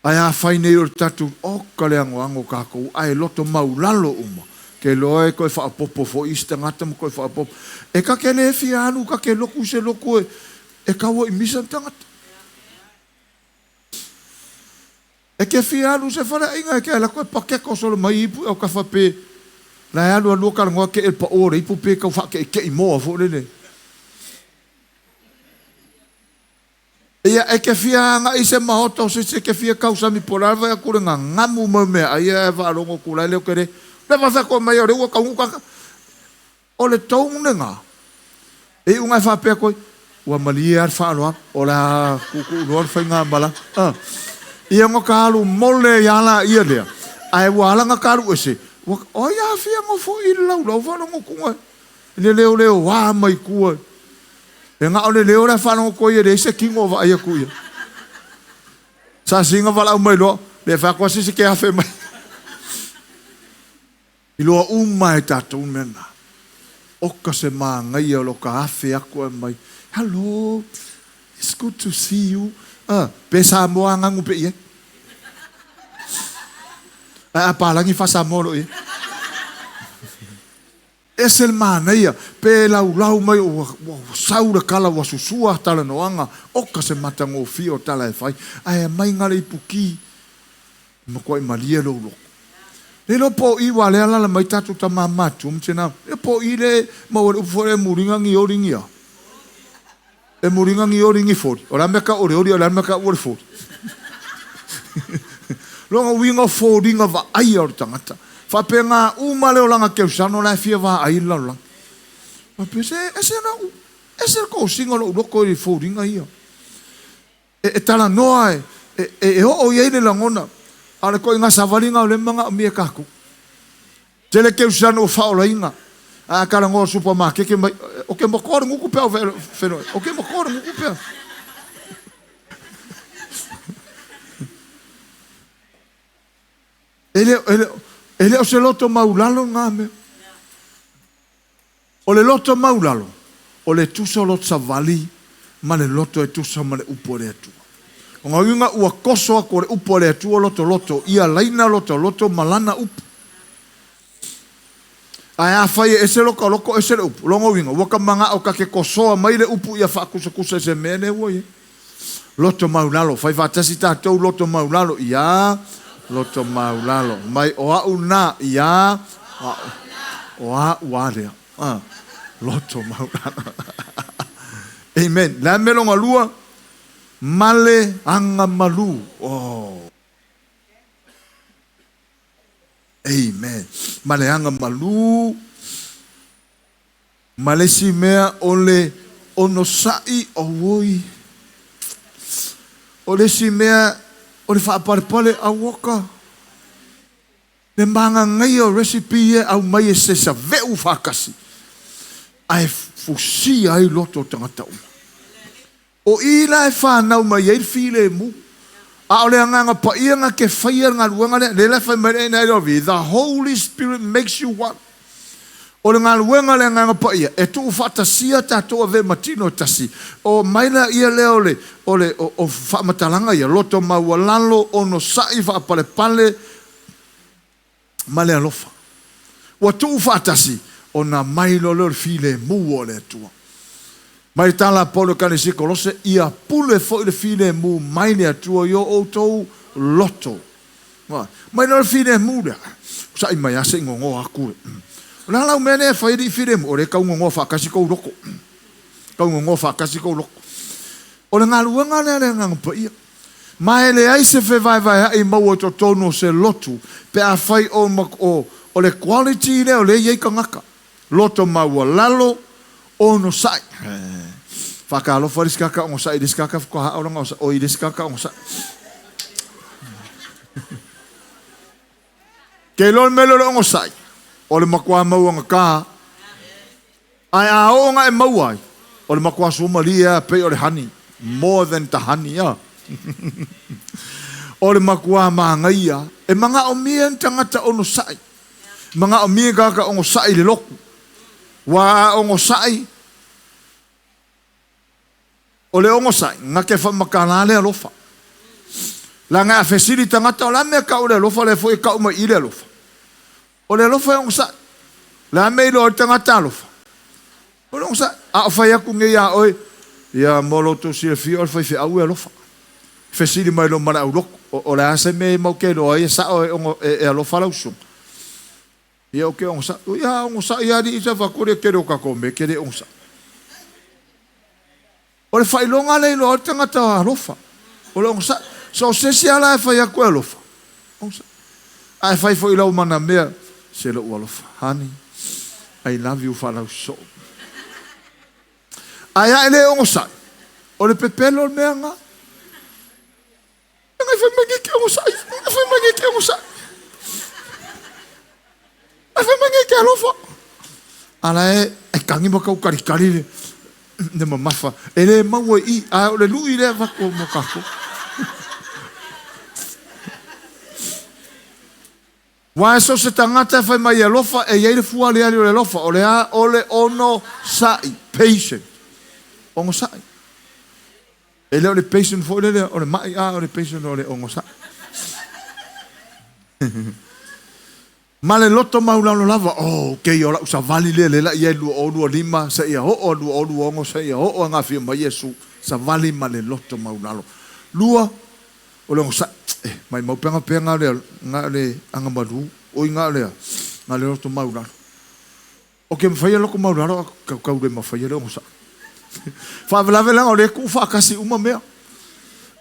Ae afai nei o le tatou, oka le anoano o tatou, ae loto maulalo uma, ke iloa e toe faaopoopo foi isi tagata ma toe faaopoopo. E ta te le fia alu ta te lotu i se lotu e tau ai i misa le tagata. E ke fia alu se faleaiga e ke ala atu e pakeko solo mai ipu i autafa pe la e alu alu talanoa ke e le pao o le ipu pe tau faakeʻikeʻi moa foi lele. Ia, e ke fia agai i se maota o se isi e ke fia tausami po o le a le vaai atu le gagamu mai o meaai ae faalogo atu la e le o tele. Le faafeakoa mai o le ua taunuu tagata. O le tou lena. E iuga e faapea atu ai, ua malie lava le faaaloalo, o le a tuutuu loa le faigamalaga. A, ia ona ta alu mole ai lava laia lea, ae ua ala ona ta alu ese, ua, o ai a fia nofo i le laulau faalogo atu i le leoleoa mai tua. E na o le leo la e faalogo atu ai e leai se tino o vaai atu i ai. Sa sina valaau mai loa, le fai atu lava se isi ke afe mai. Iloa uma e tatou mea na. Oka se manaia o lo ka afe atu ae mai, Hello, it's good to see you. Ah, pe Samoa agagu pe i ai. Ae a palagi faa-Samoa loa i ai. Ese le manaia, pe laulau mai ua, ua sau le kala ua susua talanoaga, oka se matagofie o tala e fai, ae aumai gale ipuki, e matuai malie lou loto. Le iloa po o i ua le alala mai tatou tama matua ma tina, le po o i le maua le upu foi lea e muliga ni oli ni a. E muliga ni oli ni foli. O le a mea tau o le oli, o le a mea tau o le foli. Lona uiga o foliga vaaia o le tagata. Faapena uma le olaga keusano la e fia vaai le lalolagi. Faapea se ese lau, ese le tosiga o lou loto i foliga ia. E talanoa e oo i ai le lagona, a o le ituaiga savaliga o lea e manaomia e tatou. Tele keusano ua faaolaina, ae a talanoa i le supamakeke mai, ou te matoa le gutu pe a ou feiloai, ou te matoa le gutu pe a. E le, e le, e le o se loto maulalo lena mea. O le loto maulalo, o le tusa o loto savali ma le loto e tusa ma le upu a le Atua. O ga uiga ua toso atu o le upu a le Atua loto loto, ia laina loto loto ma lana upu. Ae afai e ese lota loto ese le upu, lona uiga ua ta manao ta te tosoa mai le upu ia faakusakusa i se mea lea ua i ai. Loto maulalo, fai faatasi tatou loto maulalo, ia loto maulalo. Mai o au na, ia o au a lea. Ah, loto maulalo. Amen. Le a mea lona lua? Male aga malu. Oh. Amen. Ma le aga malū. Ma le isi mea o le onosai, auoi. O le isi mea o le faapalepale, auoka. Le magagaia o recipe ia e aumai e se save'u faatasi ae fusia ai loto o tagata uma. O i la e fanau mai ai le filemu. A o le Agaga Paia na te faia le galuega lea, lea la e fai mai le NIV, The Holy Spirit makes you one. O le galuega a le Agaga Paia, e tuufaatasia tatou ave ma tino e tasi. O mai la ia lea o le, o le, o, o faamatalaga ia, loto maualalo, onosai, faapalepale, ma le alofa. Ua tuufaatasi, ona mai loa lea o le filemu o le Atua. Mai le tala a Paulo i Ekalesia Kolose, Ia pule foi le filemu mai le Atua i o outou loto. Mai loa le filemu lea, sa'i mai lava se i gogoa atu. O le a lau mea lea e fai alii filemu? O lea e tau gogoa faatasi kou loto. Tau gogoa faatasi kou loto. O le galuega lea a le Agaga Paia. Ma e leai se fevaevaea'i maua i totonu o se lotu pe afai o, o, o le quality lea o lea e i ai tagata. Loto maualalo, onosai. Faatalofa le isi tagata onosai i le isi tagata faatoa ao lana onosai, oi i le isi tagata onosai. Ke iloa le mea lea o le onosai, o le matua mauagata. Ae a oo na e maua ai, o le matua suamalie lava pei o le honey, more than the honey, a. O le matua manaia, e manaomia ni tagata onosai. Manaomia tagata onosai i le lotu. Ua a onosai, o le onosai, na te faamatala le alofa. Leaga a fesili tagata, o le a mea e tau o le alofa, lea foi e tau mai i i le alofa. O le alofa e onosai. O le a mea e iloa ai le tagata alofa? O le onosai. A o fai atu nei ia oe, ia mo lo outou silafia o le faifeau e alofa. Fesili mai loa ma le aulotu, o le a se mea e mau te iloa ai e sao e, e, e alofa lau susuga? Ia ou te onosai. Ia onosai alii sa fai atu le tele o tatou mea e te le onosai. O le faailoga lea e iloa ai le tagata alofa, o le onosai. So o se isi lava la e fai atu e alofa, onosai. Ae fai foi i lau manamea, se lou alofa, honey, I love you faalausoo. Ae a e le onosai, o le pepelo le mea lena. Ngai fai mai nei ke onosai, ngai fai mai nei ke onosai. Ngai fai mai nei ke alofa. A la e, e tagi ma tau kalikali le, le mamafa. E le maua i i, ae o le lui lea avatu mo tatou. Aua e so o se tagata e fai mai e alofa, e i ai le fua aliali o le alofa, o le a? O le onosai, patient, onosai. E le o le patient foi lele o le ma'i, a o le patient o le onosai. Ma le loto maulalo lava, oh, kei o la'u savali lea le la'i ai 2025 seia oo a 2026 seia oo a gafia mai Iesu, savali ma le loto maulalo. Lua, o le onosai, eh, maimau pea pea nga le, nga le agamalu, oi nga le, nga le loto maulalo. O ke mafaia loko maulalo a kau, kau le mafaia le onosai. Faalavelave leaga o lea e tuufaatasi uma mea.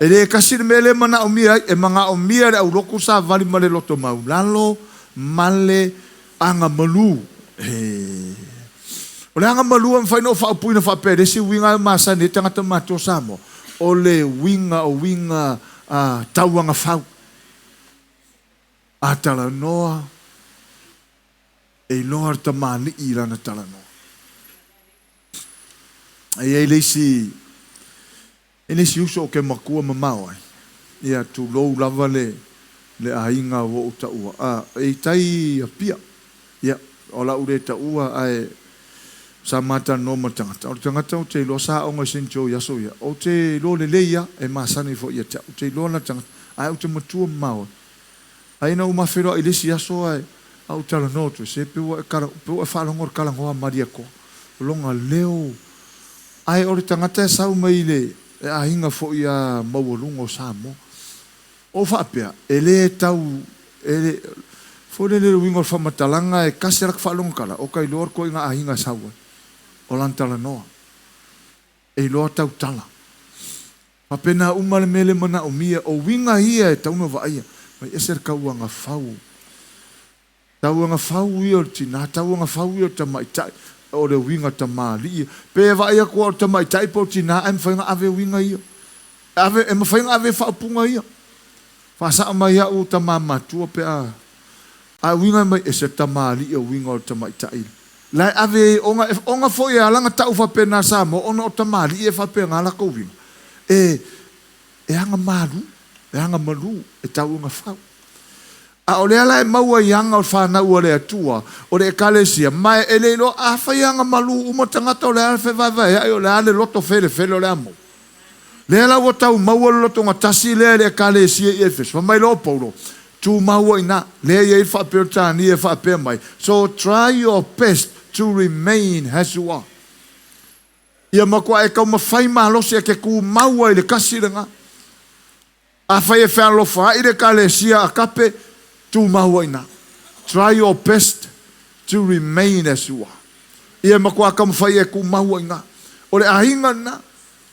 E le kasi le mea lea e manaomia ai, e manaomia e le aulotu savali ma le loto maulalo ma le agamalu. Ee. O le agamalu e mafai ona ou faaupuina faapea i le isi uiga e masani ai tagata matutua o Samoa, o le uiga o uiga tauagafau. A talanoa, e iloa le tamalii i lana talanoa. E i ai le isi, e le isi uso ou te matua mamao ai, ia tulou lava le, le aiga ua ou taua, a, e i tai i Apia. Ia, o lau le taua ae sa ma talanoa ma le tagata, o le tagata ou te iloa sa aoga i Saint Joe i aso ia, ou te iloa lelei lava, e masani foi ia te au, ou te iloa la tagata, ae ou te matua mamao ai. Ae ina ua ma feiloai i le isi aso ae a ou talanoa atu ai, se pei ua e kala, pei ua e faalogo i le talanoa a Malietoa, o lona leo, ae o le tagata e sau mai i le aiga foi a maualuga o Samoa. Ou faapea, e le tau, e le, foi lele le uiga o le faamatalaga e tasi a laka faalogo tala, o ka iloa le toaiga aiga e sau ai, o lana talanoa. E iloa tau tala. Faapena uma le mea le manaomia, o uiga ia e tatau ona vaaia, mai ese le tauaga fau. Tauaga fau ia o le tina, tauaga fau ia o le tamaitai, o le uiga tamalii. Pe vaai atu lava o le tamaitai po o le tina ae mafai ona ave uiga ia. Ave, e mafai ona ave faaupuga ia. Faasao mai au tama matua pe a a uiga mai ese le tamalii o uiga o le tamaitai. La e ave ai ona, ona foi e ala ona tau faapena Samoa ona o tamalii e faapena latou uiga. E, e aga malu, e aga malu, e tau ona fau. A o lea la e maua i aga o le fanau a le Atua, o le Ekalesia, ma e le iloa, afai e aga malu uma tagata o le a le fevaevaea'i, o le a le loto felefele o le a maua. Lea la ua tau maua le lotogatasi lea i le Ekalesia i Efeso. Fai mai loa o Paulo, Tumau ai ina. Lea e i ai le faa-Peretania e faapea mai, So try your best to remain as you are. Ia matua e taumafai malosi e te tumau ai i le kasi lena. Afai e fealofa ai le Ekalesia a Kape, tumau ai ina. Try your best to remain as you are. Ia matua taumafai e tumau ai ina. O le aiga lena,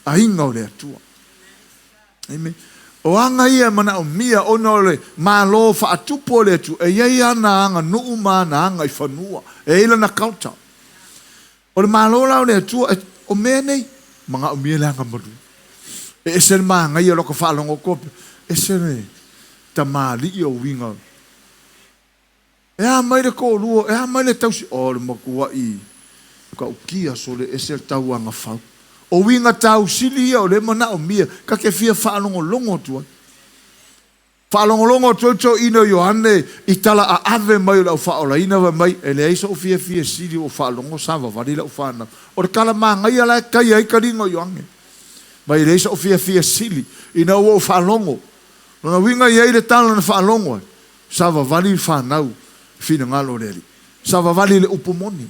aiga o le Atua. Amen. O aga ia e manaomia ona o le Malo faatupu o le Atua, e i ai ana aganuu ma ana agaifanua. E i ai lana culture. O le Malo la o le Atua, e, o mea nei, manaomia le agamalu. E ese le manaia o lota faalogo atu, ese le tamalii o uiga. E a mai le toalua, e a mai le tausi, o le matua'i taukia sole ese le tauagafau. O uiga tausili ia o lea e manaomia, ta te fia faalogologo atu ai. Faalogologo atu ai le toeaina o Ioane i tala aave mai o le Au Faaolaina fai mai, E leai so'u fiafia sili ua faalogo savavali lau fanau. O le tala manaia la e taia ai taliga o Ioane. Mai e leai so'u fiafia sili ina ua ou faalogo. Lona uiga e i ai le tala na faalogo ai, savavali le fanau i finagalo o le Alii. Savavali i le upu moni.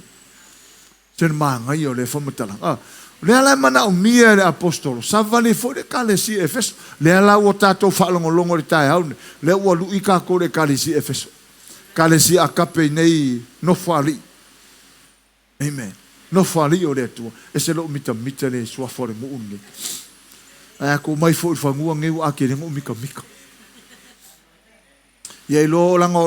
Se le manaia o lea faamatalaga. A, o lea la e manaomia e le Aposetolo, savali ai foi le Ekalesia i Efeso. Lea la ua tatou faalogologo i le taeao lenei, lea ua lui tatou i le Ekalesia i Efeso. Ekalesia Akape i nei nofoalii. Amen. Nofoalii o le Atua. Ese lou mitamita i le suafa o le nuu lenei. Ae a tuu mai foi i le fanua lenei ua atili ai ona ou mitamita. Ia iloa o laga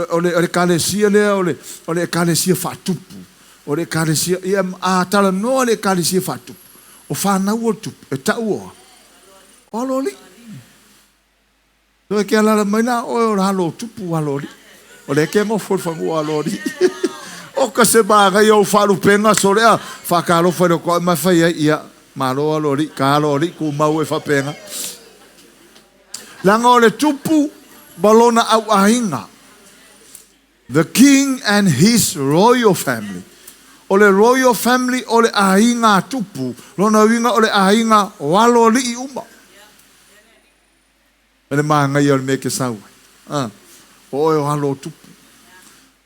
o le Ekalesia lea o le Ekalesia faatupu. O le Ekalesia, ia a talanoa le Ekalesia faatupu, o fanau o le tupu, e tau o a? O aloalii. So e ke alala mai la oe o alo o tupu aloalii. O lea e ke nofo i le fanua aloalii. O ka se manaia o faalupega sole a faatalofa i le toa ma fai ai, ia, malo aloalii, ka aloalii tumau e faapena. Leaga o le tupu ma lona auaiga. The king and his royal family. O le royal family o le aiga a tupu, lona uiga o le aiga o alo alii uma. E le manaia o le mea e te sau ai. A, o oe o alo o tupu.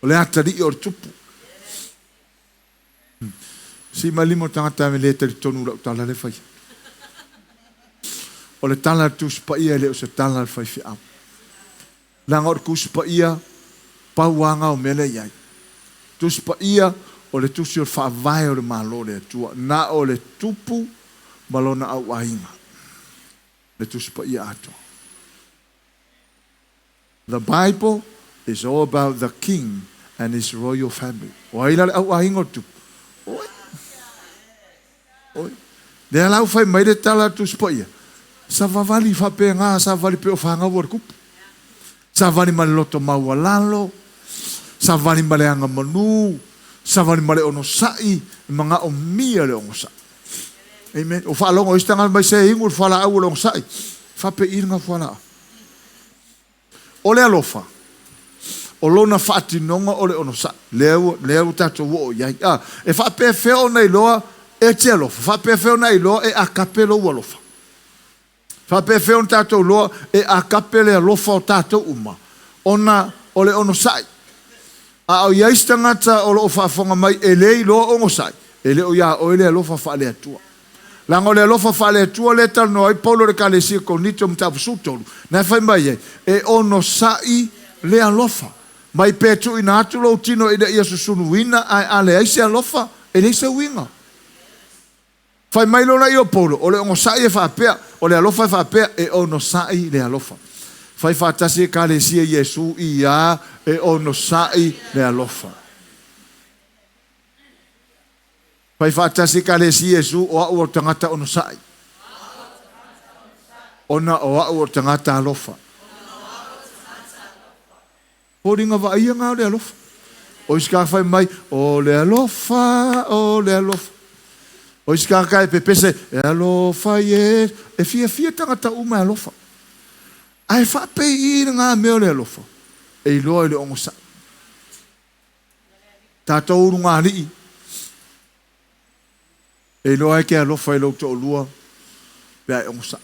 O le atalii o le tupu. Sii mai lima o tagata e le talitonu i lau tala lea e faia. O le tala a le Tusi Paia e le o se tala a le faifeau. Leaga o le Tusi Paia, pau lava na o mea lea e i ai. Tusi Paia, o le tusi o le faavae o le Malo o le Atua, na o le tupu ma lona auaiga. Le Tusi Paia atoa. The Bible is all about the king and his royal family. O ai la le au aiga o le tupu? Oi. Oi. Lea la ua fai mai le tala a le Tusi Paia, savavali faapena, savavali pei o fanau a le tupu. Savali ma le loto maualalo, savali ma le agamanu, savali ma le onosai, e manaomia le onosai. Amen. O faalogo isi tagata mai se inu le fualaau o le onosai. Faapei lena fualaau. O le alofa, o lona faatinoga o le onosai. Lea ua, lea ua tatou oo i ai. A, e faapefea ona iloa e te alofa? Faapefea ona iloa e agape lou alofa? Faapefea ona tatou iloa e agape le alofa o tatou uma? Ona o le onosai. A o i ai se tagata o lo o faafofoga mai e le iloa onosai, e le o iā oe le alofa faale-Atua. Leaga o le alofa faale-Atua lea e talanoa ai Paulo i le Ekalesia Korinito Mataupu 13, na e fai mai ai, E onosai le alofa. Mai pe tuuina atu lou tino ina ia susunuina ae a leai se alofa, e leai se uiga. Fai mai lona i o Paulo, o le onosai e faapea, o le alofa e faapea, e onosai le alofa. Fai faatasi Ekalesia Iesu iā, e onosai le alofa. Fai faatasi Ekalesia Iesu, o a'u o le tagata onosai. Ona o a'u o le tagata alofa. Foliga vaaia na o le alofa. O isi tagata fai mai, o le alofa, o le alofa. O isi tagata e pepese, e alofa Iesu. E fiafia tagata uma e alofa. Ae faapei i lena mea o le alofa, e iloa i le onosai. Tatou ulugalii, e iloa ai ke alofa i lou toalua pe a e onosai.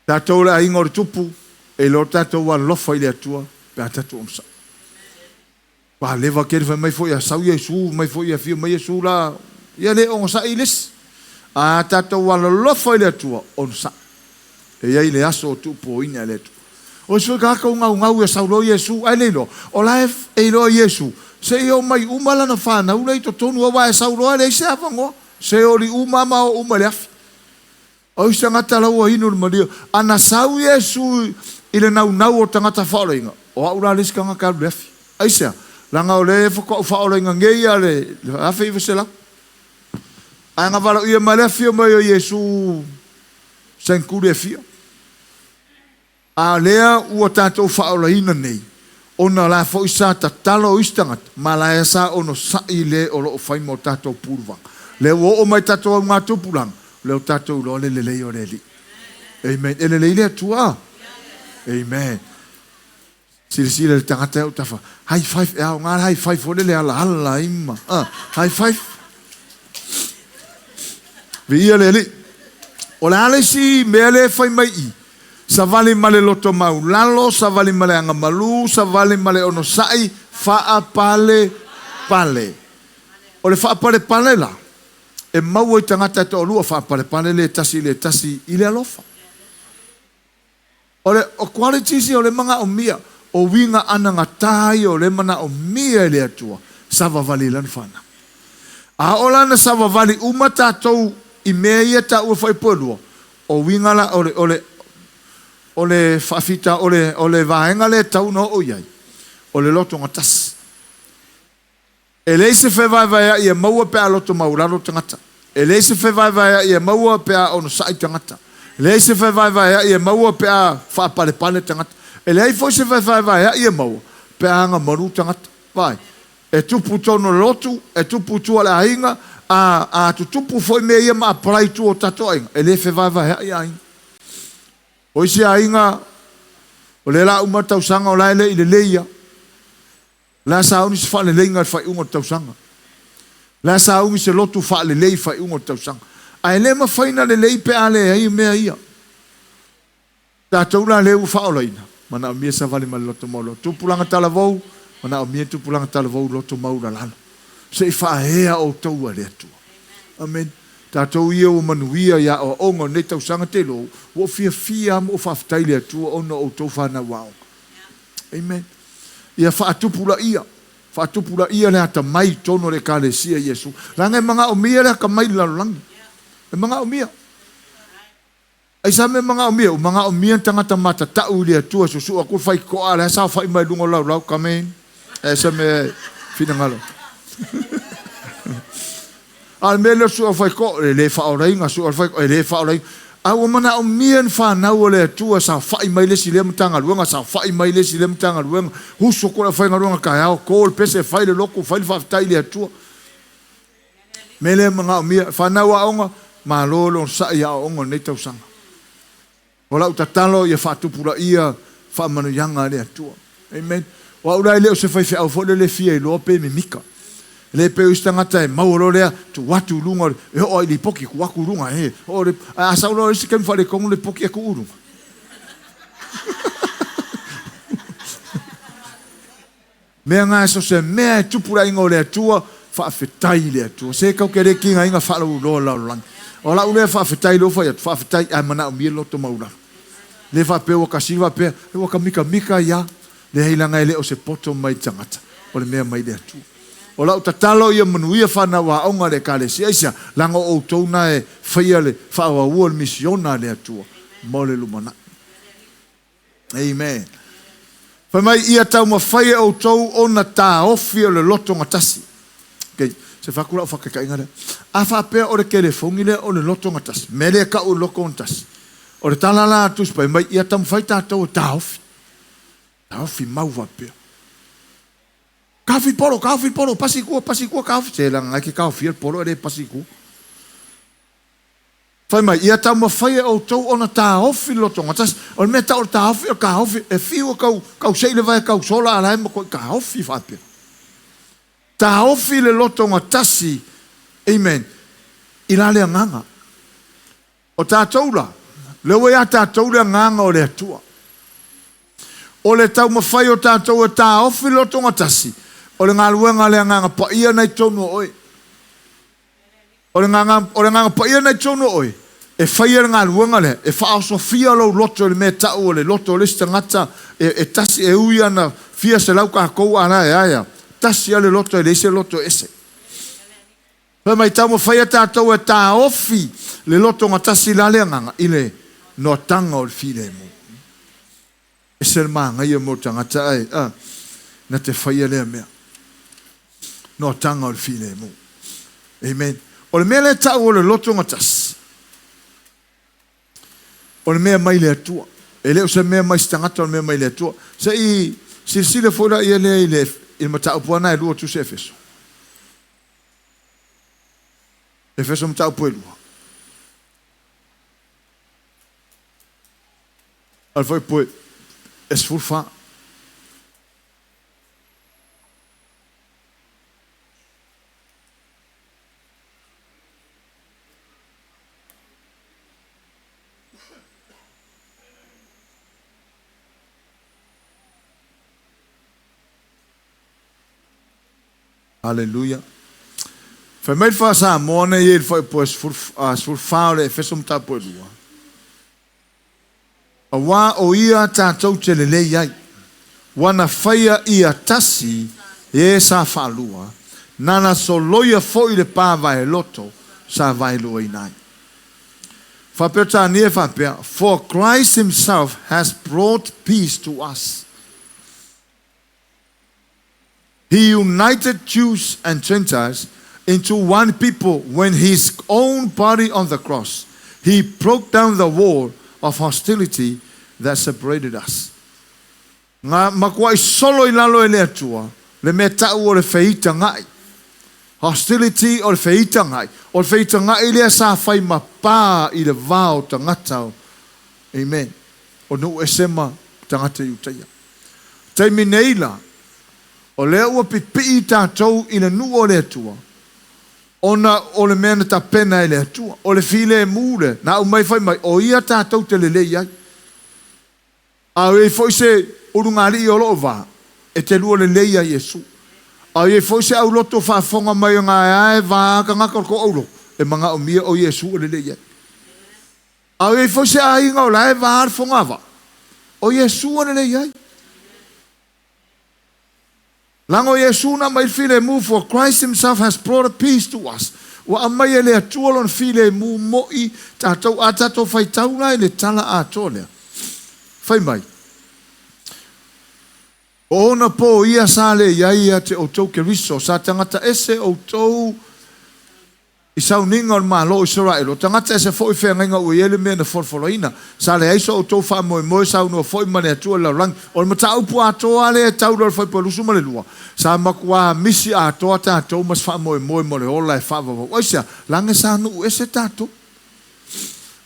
Tatou le aiga o le Tupu, e iloa tatou alofa i le Atua pe a tatou onosai. Ua leva tele fai mai foi a sau Iesu, mai foi afio mai Iesu la, ia le onosai i le isi. A tatou alolofa i le Atua, onosai. E i ai le aso o tuupoina e le Atua. O isi foi tagata ua naunau ia sau loa Iesu, ae le iloa, o la e iloa Iesu, se i omai uma lana fanau la i totonu, aua e sau loa e leai se avanoa, se oli uma ma o uma i le afi. O isi tagata la ua inu le malia. A na sau Iesu i le naunau o tagata faaolaina, o au la le isi tagata e alu i le afi. Aisea? Leaga o lea faatoa ou faaolaina nei ia le 1900. Ae na valaauia mai le afio mai o Iesu seneturi e fia. A o lea ua tatou faaolaina nei, ona la foi sa tatalo o isi tagata, ma la sa onosai le o lo o fai ma o tatou puluvaga. Lea ua oo mai tatou augatupulaga, lea ua tatou iloa le lelei o le Alii. Amen. E lelei le Atua. Amen. Silasila i le tagata e autafa, high five, e aoga le high five foi lele e alaala ai ma, high five. Viia le Alii. O le a le isi mea lea e fai mai i? Savali ma le loto maulalo, savali ma le agamalu, savali ma le onosai, faapalepale. O le faapalepale la, e maua i tagata e toalua, faapalepale le tasi i le tasi i le alofa. O le qualities ia o le manaomia, o uiga anagata ia o le manaomia e le Atua, savavali lana fanau. A oo la ina savavali uma tatou i mea ia taua faaipoelua, o uiga la o le, o le, o le faafita, o le, o le vaega lea e tatau ona oo i ai, o le lotogatasi. E leai se fevaevaea'i e maua pe a loto maulalo tagata. E leai se fevaevaea'i e maua pe a onosai tagata. E leai se fevaevaea'i e maua pe a faapalepale tagata. E leai foi se fevaevaea'i e maua pe a agamalu tagata. Vaai, e tupu tonu o le lotu, e tupu i tua o le aiga, a, a tutupu foi mea ia ma apply i tua o tatou aiga, e le fevaevaea'i aiga. O isi aiga, o lea la uma le tausaga o la e le i lelei ia. O le a sauni se faaleleiga i le faaiuga o le tausaga? O le a sauni se lotu faalelei i le faaiuga o le tausaga? Ae le mafai ona lelei pe a leai mea ia. Tatou la lea ua faaolaina, manaomia savali ma le loto maualalo. Tupulaga talavou, manaomia tupulaga talavou loto maulalalo. Se i faaea outou e le Atua. Amene. Tatou ia ua manuia i aoaoga o lenei tausaga te iloa, ua ou fiafia lava ma ou faafetai i le Atua ona o outou fanau aoga. Amen. Ia faatupulaia, faatupulaia le atamai i totonu o le Ekalesia i Iesu. Leaga e manaomia le atamai i le lalolagi. E manaomia. Aisea mea e manaomia? Ua manaomia ni tagata matatau i le Atua e susu'u atu le faitoto'a a o la e saofa'i mai luga o le laulau. Come in. E se mea e finagalo. A o le mea lea o le su'u o le faitotoa, e le faaolaina, su'u o le faitotoa, e le faaolaina. A ua manaomia ni fanau a le Atua e saofa'i mai le isi lea Matagaluega, saofa'i mai le isi lea Matagaluega, usu atu le aufaigaluega taeao, to le pese, fai le lotu, fai le faafetai i le Atua. Mea lea e manaomia, fanau aoga, malo le onosai i aoaoga o lenei tausaga. O lau tatalo ia faatupulaia faamanuiaga a le Atua. Amen. O au la e le o se faifeau foi lele e fia iloa pe mimika. E le pei o isi tagata e maua loa lea, tuu atu i luga, e oo lava i lipoti, tuu atu i luga, e oo i le... Ae a sau loa i le isi taimi faaletonu le lipoti e tuu i luga. Mea na so se mea e tupu le aiga o le Atua, faafetai i le Atua. Se tatou te le tigaina faalauiloa o le lalolagi. O lau lea faafetai lea ua fai atu, faafetai ae manaomia le loto maualalo. Le faapea ua ta sili faapea, ua ta mitamita ai a. Leai leaga e le o se poto mai le tagata, o le mea mai le Atua. O lau tatalo ia manuia fanau aoga a le Ekalesia. Aisea? Leaga o outou na e faia le faaauaua o le misiona a le Atua mo le lumanai. Amen. Fai mai, ia taumafai e outou ona taofi o le loto gatasi. Okay. Se fai atu lau faataitaiga lea. A faapea o le telefoni lea o le loto gatasi, mea lea e tau o le loto gatasi, o le tala la a Tusi Paia, fai mai, ia taumafai tatou e taofi. Taofi mau faapea. Taofi le polo, taofi le polo, pasi i tua, pasi i tua, taofi. Se leaga e te taofia le polo e le pasi i tua. Fai mai, ia taumafai e outou ona taofi le lotoga tasi. O le mea tau o le taofi, o le taofi, e fiu e tau, tau sei le vae tau sola a la e matuai taofi faapea. Taofi le lotoga tasi, amen, i la le agaga. O tatou la, lea ua ia tatou le agaga o le Atua. O le taumafai o tatou e taofi le lotoga tasi, o le galuega a le Agaga Paia na i totonu o oe. O le Agaga, o le Agaga Paia na i totonu o oe, e faia le galuega lea, e faaosofia lou loto i le mea e tau o le loto o le isi tagata, e, e tasi, e ui ana fia selau tatou a la e aea, tasi lava le loto e leai se loto ese. Fai mai, taumafaia tatou e taofi le loto gatasi la le Agaga i le noataga o le filemu. Ese le manaia mo tagata ae a na te faia lea mea. Noataga o le filemu. Amen. O le mea lea e tau o le loto gatasi, o le mea mai le Atua. E le o se mea mai se tagata, o le mea mai le Atua. Se i silasila foi la ia lea i le, i le mataupu lava na e lua tusi Efeso. Efeso mataupu e lua. A le fuaipue e 14. Aleluia. Fai mai le faa-Samoa nei i le fuaipue 14 o le Efeso mataupu e lua. Auā o ia tatou te lelei ai, ua na faia ia tasi e sa faalua, nana soloia foi le pa vaeloto sa vaeluaina ai. Faa-Peretania e faapea, For Christ himself has brought peace to us. He united Jews and Gentiles into one people when his own body on the cross, he broke down the wall of hostility that separated us. Nga matuai solo i lalo e le Atua le mea tau o le feitagaʻi. Hostility o le feitagaʻi. O le feitagaʻi lea sa fai ma pa i le va o tagata o, amen, o nuu ese ma tagata Iutaia. Taimi nei la, o lea ua pipii tatou i le nuu o le Atua, ona o le mea na tapena e le Atua. O le filemu lea, na aumai fai mai, o ia tatou te lelei ai. A o i ai foi se ulugalii o loo va, e te lua lelei ai Iesu. A o i ai foi se auloto faafofoga mai o gaeae va tagata o le tou auloto, e manaomia o Iesu e lelei ai. A o i ai foi se aiga o la e va le fogavaa, o Iesu e lelei ai. Leaga o Iesu na aumai le filemu, for Christ himself has brought a peace to us. Ua aumai e le Atua Lona filemu mo'i tatou, a tatou faitau la i le tala atoa lea, fai mai, O ona pō ia sa le i ai ia te outou Keriso, sa tagata ese outou i sauniga o le Malo o Isaraelu, o tagata ese foi feagaiga ua i ai le mea na folafolaina, sa leai so outou faamoemoe saunoa foi ma le Atua i le lalolagi. O le mataupu atoa lava lea e tau i le 22, sa matua misi atoa tatou ma se faamoemoe mo le ola e faavauvau. Aisea? Leaga sa nuu ese tatou.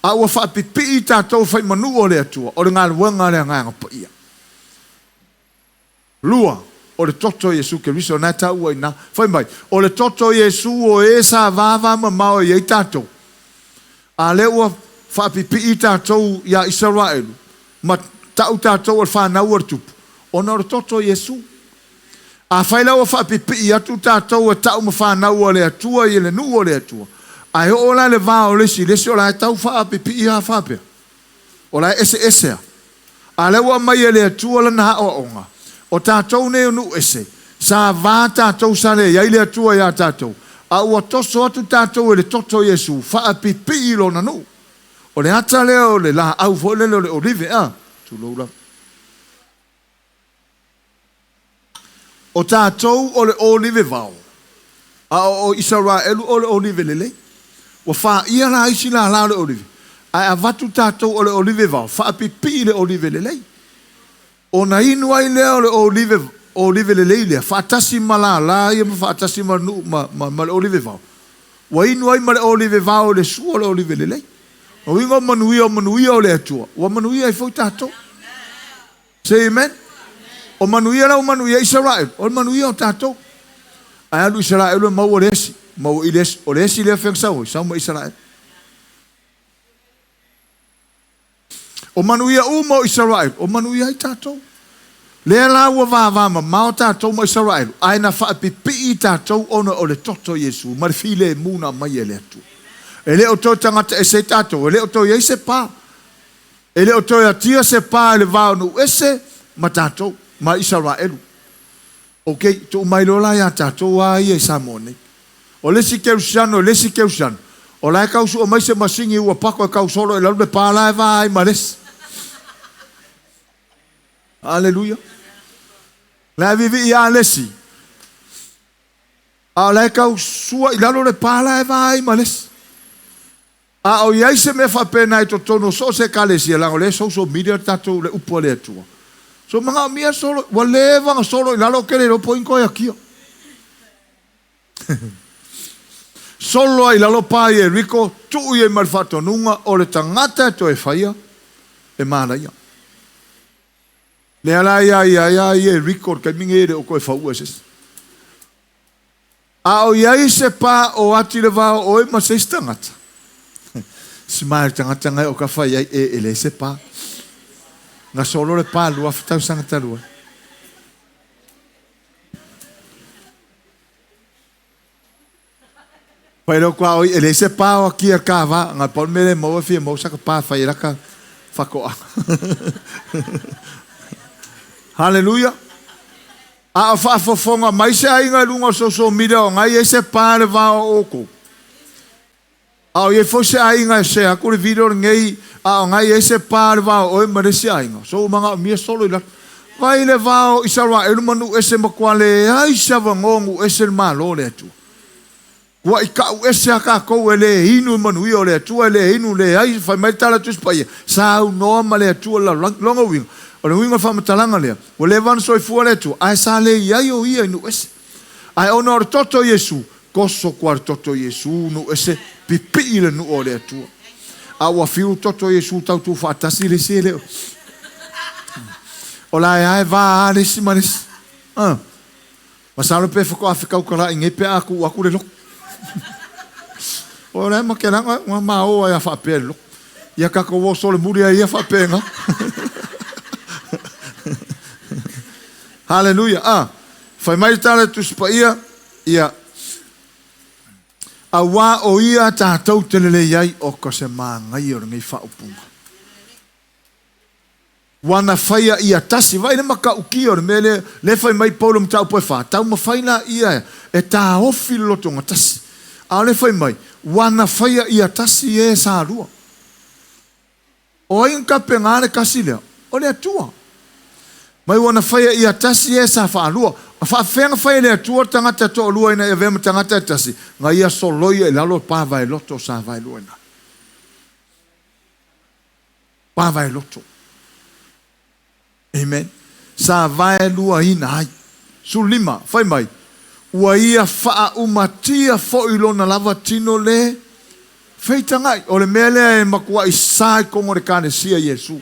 A ua faapipii tatou faimanuu o le Atua, o le galuega a le Agaga Paia. Lua, o le toto o Iesu Keriso, na e taua i ina. Fai mai, o le toto o Iesu o e sa vava mamao ai ai tatou, a lea ua faapipii tatou iā Isaraelu, ma tau tatou o le fanau a le tupu, ona o le toto o Iesu. Afai la ua faapipii atu tatou e tau ma fanau a le Atua i le nuu o le Atua, ae oo la i le va o le isi i le isi o la e tau faapipii lava faapea, o la e eseese lava. A o lea ua aumai e le Atua lana aoaoga, o tatou nei o nuu ese, sa va tatou sa leai le Atua iā tatou, a ua toso atu tatou e le toto o Iesu, faapipii i Lona nuu. O le ata lea o le laau foi lele o le olive, a, tulou lava. O tatou o le olive vao, a o Isaraelu o le olive lelei. Ua faia la isi lala o le olive, ae avatu tatou o le olive vao, faapipii le olive lelei. Ona inu ai lea o le olive, olive lelei lea, faatasi ma lala ia ma faatasi ma nuu ma, ma, ma le olive vao. Ua inu ai ma le olive vao i le sua o le olive lelei. O uiga o manuia o manuia o le Atua, ua manuia ai foi tatou. Say amen. O manuia la ua manuia Isaraelu, o le manuia o tatou. Ae alu Isaraelu e maua le esi, maua i le esi, o le esi lea fea sau ai, sau mai Isaraelu. O manuia uma o Isaraelu, o manuia ai tatou. Lea la ua vavamamao tatou ma Isaraelu, ae na faapipii tatou ona o le toto o Iesu ma le filemu na aumai e le Atua. E le o toe tagata ese ai tatou, e le o toe i ai se pa. E le o toe atia se pa i le va o nuu ese ma tatou, ma Isaraelu. Ok, tuu mai loa la ia tatou a ia i Samoa nei. O le isi kerisiano i le isi kerisiano, o la e tau sue mai se masini ua pako e tau solo i lalo le pa la e va ai ma le isi. Aleluia. La e viivii lava le isi, a o la e tau sua i lalo le pa la e va ai ma le isi. A o i ai se mea faapena i totonu o so o se ekalesia, leaga o lea e social media le tatou le upu a le Atua. So manaomia solo, ua leva ona solo i lalo ou te le iloa po o ai na toe atia. Solo ai i lalo pa i Eriko, tuu i ai ma le faatonuga o le tagata e toe faia, e manaia. Lea la ia ia ia i Eriko i le taimi nei e le o toe faua e se isi. A o i ai se pa o atu i le va o oe ma se isi tagata? Smile le tagata ngai o ka fai ai e e leai se pa. Na solo le pa 2000 tausaga talu ai. Fai leo kua oi e leai se pa o akia ka va nga pau le mea le maua fia maua saka pa fai e laka fakoa. Hallelujah. A o faafofoga mai se aiga i luga o social media o ngai ai se pa i le va o outou. A o i ai foi se aiga e share atu le video lenei a o ngai ai se pa i le va o oe ma le isi aiga. So ua manaomia solo i lalo. Vai le va o Isaraelu ma nuu ese matua leai se avanoa nuu ese le Malo o le Atua. Ua i kau ese a tatou e le inu i manuia o le Atua, e le inu, leai, fai mai le tala a Tusi Paia, saunoa ma le Atua i le lalolagi. Lona uiga, o le uiga o le faamatalaga lea, ua leva ona soifua le Atua, ae sa le i ai o Ia i nuu ese. Ae ona o le toto o Iesu, toso atu lava le toto o Iesu, nuu ese, pipii le nuu o le Atua. A ua fiu le toto o Iesu tau tuufaatasi le isi e le o. O la e lava e va lava le isi ma le isi. Masalo pe faatoa fetautala'i nei pe a tuu atu le loto. O la e matelaga ua mao ai a faapea le loto. Ia tatou o solomuli ai ia faapena. Haleluia. Ah, fai mai le tala i le Tusi Paia, ia, auā o ia tatou te lelei ai, oka se manaia o lenei faaupuga. Ua na faia ia tasi. Vaai le matautia o le mea lea, lea e fai mai Paulo i mataupu e fa, taumafai laia e taofi le lotoga tasi. A o le fai mai, ua na faia ia tasi e sa lua. O ai na tapena le tasi lea? O le Atua. Mai ua na faia ia tasi e sa faalua. Faafefea na fai e le Atua le tagata e toalua ina ia avea ma tagata e tasi? Na ia soloia i lalo le pa vaeloto sa vaeluaina ai. Pa vaeloto. Amen. Sa vaeluaina ai. 15, fai mai, ua ia faaumatia foi lona lava tino le feitagai. O le mea lea e matuai sa i totonu o le Ekalesia Iesu.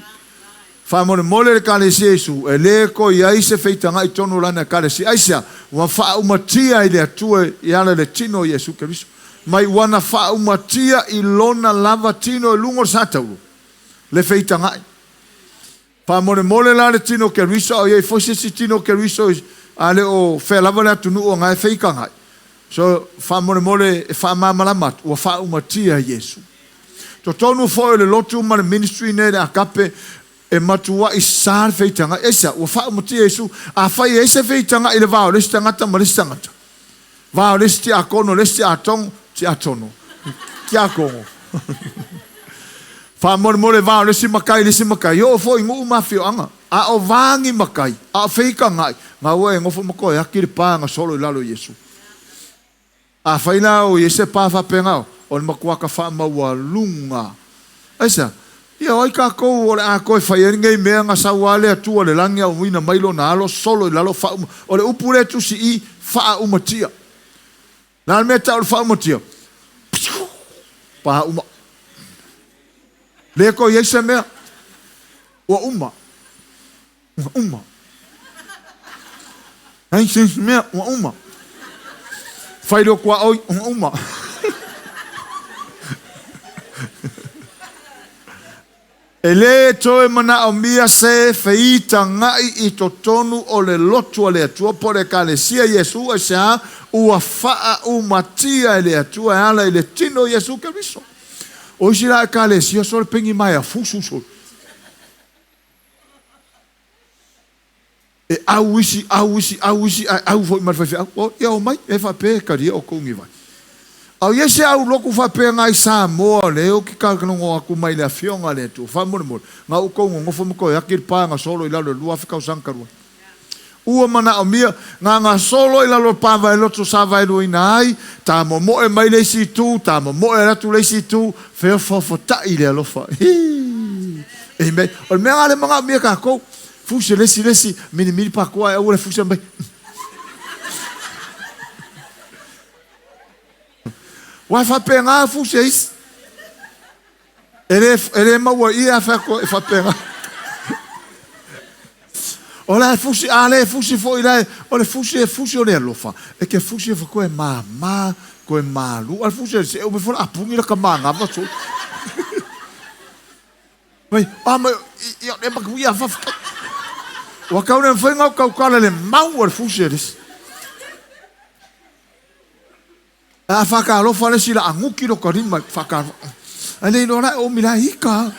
Faamolemole le Ekalesia Iesu, e le toe i ai se feitagai i totonu o lana Ekalesia. Aisea? Ua faaumatia i le Atua e ala i le tino o Iesu Keriso. Mai ua na faaumatia i lona lava tino i luga o le satauro le feitagai. Faamolemole la le tino Keriso, a o i ai foi se isi tino Keriso a le o fea lava le atunuu o na e feitagai. So, faamolemole e faamalamalama atu, ua faaumatia Iesu. Totonu foi o le lotu ma le ministry nei le Agape, e matuai sa le feitagai. Aisea? Ua faaumatia Iesu. Afai e i ai se feitagai i le va o le isi tagata ma le isi tagata, va o le isi tiakono le isi tiatono, tiatono, tiakono, faamolemole va o le isi matai le isi matai, oo foi i nuu ma afioaga, a o va ni matai, a o feitagai, gaua e nofo ma toe ati le pa na solo i lalo o Iesu. Afai la o i ai se pa faapena, o le matua ka faamaualuga. Aisea? Ia, o ai tatou o le a toe fai ai lenei mea na sau lava le Atua o le lagi a uina mai lona alo solo i lalo faauma. O le upu lea e tusi i, faaumatia. O le a le mea e tau o le faaumatia? Piu! Pa uma. Le toe i ai se mea. Ua uma. Ua uma. Ai se isi mea, ua uma. Fai leo tuaoi, ua uma. E lē toe manaomia se feitagai i totonu o le lotu a le Atua po o le Ekalesia Iesu, aisea? Ua faaumatia e le Atua e ala i le tino o Iesu Keriso. O isi la Ekalesia so le pegi maea fusu solo. E au isi, au isi, au isi, ae au foi ma le faifeau. O, ia omai, e faapea e talia outou ni vai. A o i ai se au lotu faapea na i Samoa lea ou te talanoa atu mai le Afioga a le Atua, faamolemole, na outou nonofo ma toe ati le pa na solo i lalo i le 2000 tausaga talu ai. Ua manaomia, na na solo i lalo o le pa vaeloto sa vaeluaina ai, ta momoe mai le isi itu, ta momoe atu le isi itu, feofaofatai le alofa. Hii. Amen. O le mea lena lea e manaomia e tatou. Fuse le isi le isi, milimili pakoa e aua le fuse mai. Ua e faapena fuse isi. E le, e le maua i ia whako e whapenga. O le fusi, a le fusi foi le, o le fusi e fusi o le alofa. E ke fusi e whako e mā mā, ko e mālu. A le fusi e se ume fora apungi la ka māngava so. Mai, a mai, ia e maku ia whawhita. Ua kau le whainga o kau kala le mau o le fusi e lesi. A whakaalofa le isi la anguki lo ka rima whakaalofa. Ai le iloa la e omi la ika.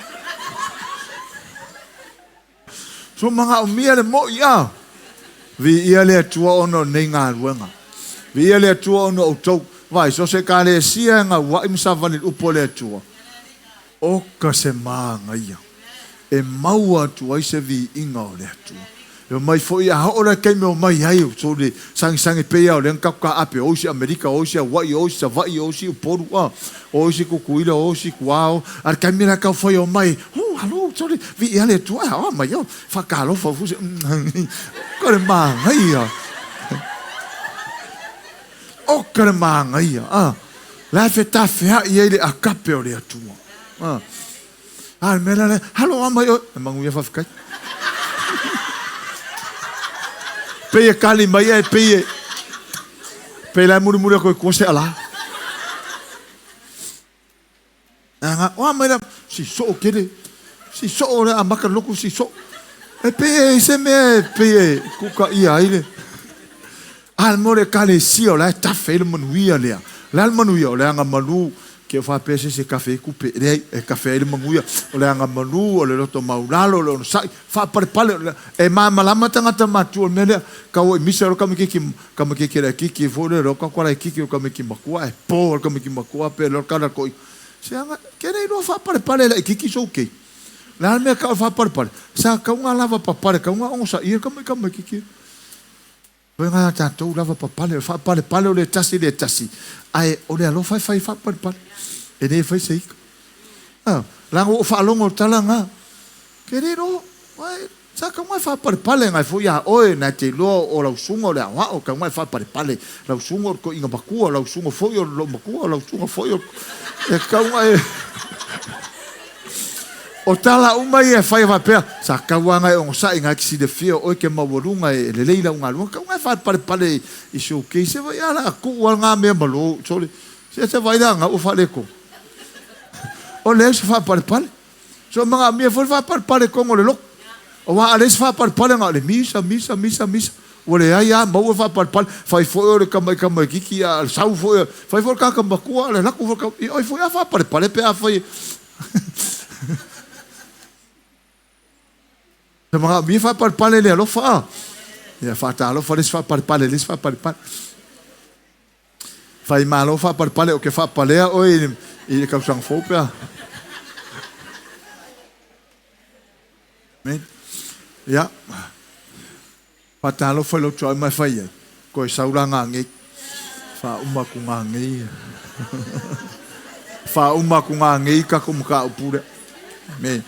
So manaomia le mo'i a. Viia le Atua ona o nei galuega. Viia le Atua ona o outou. Vaai, so o se Ekalesia e gaua'i ma savali i le upu a le Atua, oka se māgaia e maua atu ai se viiga o le Atua. E omai foi a oo la i taimi e omai ai, so le sagisagi pei lava o lea na tatou taape, o isi Amerika, o isi Hawaii, o isi Savaii, o isi Upolu, a, o isi Tutuila, o isi Tuao, a le taimi la tau fai omai, oh, halo, sorry, viia le Atua, a, omai, oh, faatalofa foi se, oka le māgaia, oka le māgaia, a, la e fetafea'i ai le agape o le Atua, a. A le mea la lea, halo a mai oe. E manuia faafetai. Pei e kali mai ae pei e pei la e mulimuli atu i tua se ala. Aga, oa mai la, si soo kele, si soo le amaka loku si soo. E pei e se mea e pei e kuka ia ai le. A le mo le ekalesia o la e tafe ai le manuia lea. O le a le manuia? O le agamalu Ke o faapea se isi e kafe ai kupe, e leai, e kafe ai le manuia, o le agamalu, o le loto maulalo, o le onosai, faapalepale, o le, e malamalama tagata matutua i le mea lea. Tau i misa loa tamaitiiti, tamaitiiti e laitiiti foi lea, loa tatou laitiiti o le tamaitiiti matua ae po le tamaitiiti matua pe loa le tala toeaina. Se aga, ke le iloa faapalepale e laitiiti sou keiki. O le a le mea e tau o le faapalepale? Sa tatau ona lavapapale, tatau ona onosaia le tamaitiiti. Toe na tatou lava papale, o le faapalepale o le tasi le tasi, ae o le alofa e fai faapalepale, e le fai se ika. A, leaga ua ou faalogo i le tala na, ke le iloa, ae sa tau na e faapalepale na e foi ia oe, na e te iloa o lau susuga o le aoao, tau na e faapalepale, lau susuga o le toeaina matua, lau susuga foi o le loomatua, lau susuga foi o le, e tau na e. O tala uma ia e fai faapea, sa tau lava na e onosai, na e te silafia o oe e te maualuga e lelei lau galuega, tau na e faapalepale i si ou keisi, se vaai a la tuu lava lena mea ma lou, sole, se se vaai la na ua faaletonu. O leai se faapalepale. So e manaomia foi le faapalepale i totonu o le lotu. Aua a leai se faapalepale na o le misa, misa, misa, misa, ua leai lava maua le faapalepale. Fai foi o le tamai tamaitiiti a o le sau foi, fai foi o le tagata matua a o le alu atu foi o le, ia oi foi a faapalepale pe afai e Sa manaomia faapalepale i le alofa a. Ia faatalofa le isi faapalepale le isi faapalepale. Fai malo faapalepale ou te faapalea oe i le tausaga fou pe a. Amen. Ia. Faatalofa i lou tuaoi ma e fai ai, Koe sau la ngā ngei. Faauma atu ngā ngei. Faauma atu ngā ngei tatou mataupu lea. Amen.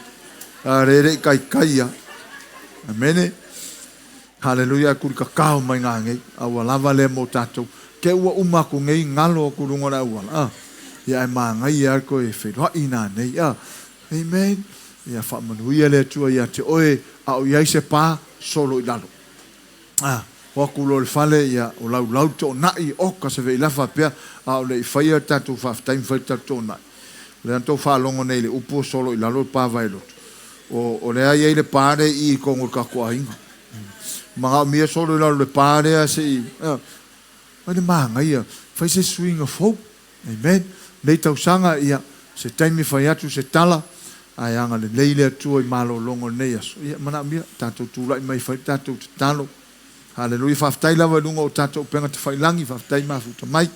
A le le i taitai a. Amene. Haleluia e kuli kakao mai ngā ngei. A ua lava lea mo tatou. Ke ua uma atu nei galo atu luga o le auala. A. Ia ae manaia lava toe feiloai nā nei. A. Amen. Ia faamanuia le Atua ia te oe a o i ai se pa, solo i lalo. A, o atu loa i le fale, ia, o laulau le toonai, oka se veilafa faapea, a o le i faia le tatou faafetai ma fai le tatou toonai. O lea na tou faalogo nei i le upu o solo i lalo le pa vaeloto. O, o lea e i ai le pa lea i i totonu o le tatou aiga. Manaomia solo i lalo le pa lea se i, a, fai le manaia, fai se suiga fou. Amen. Lenei tausaga, ia, se taimi fai atu se tala, ae agalelei le Atua i malologa o lenei aso. Ia, manaomia, tatou tulai mai e fai le tatou tatalo. Haleluia. Faafetai lava i luga o tatou upega tafailagi, faafetai mafuta mai.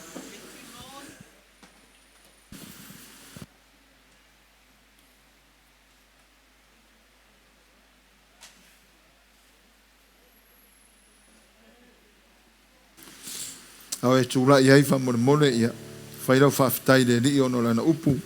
A o e tulai ai faamolemole, ia, fai lau faafetai i le Alii ona o Lana upu.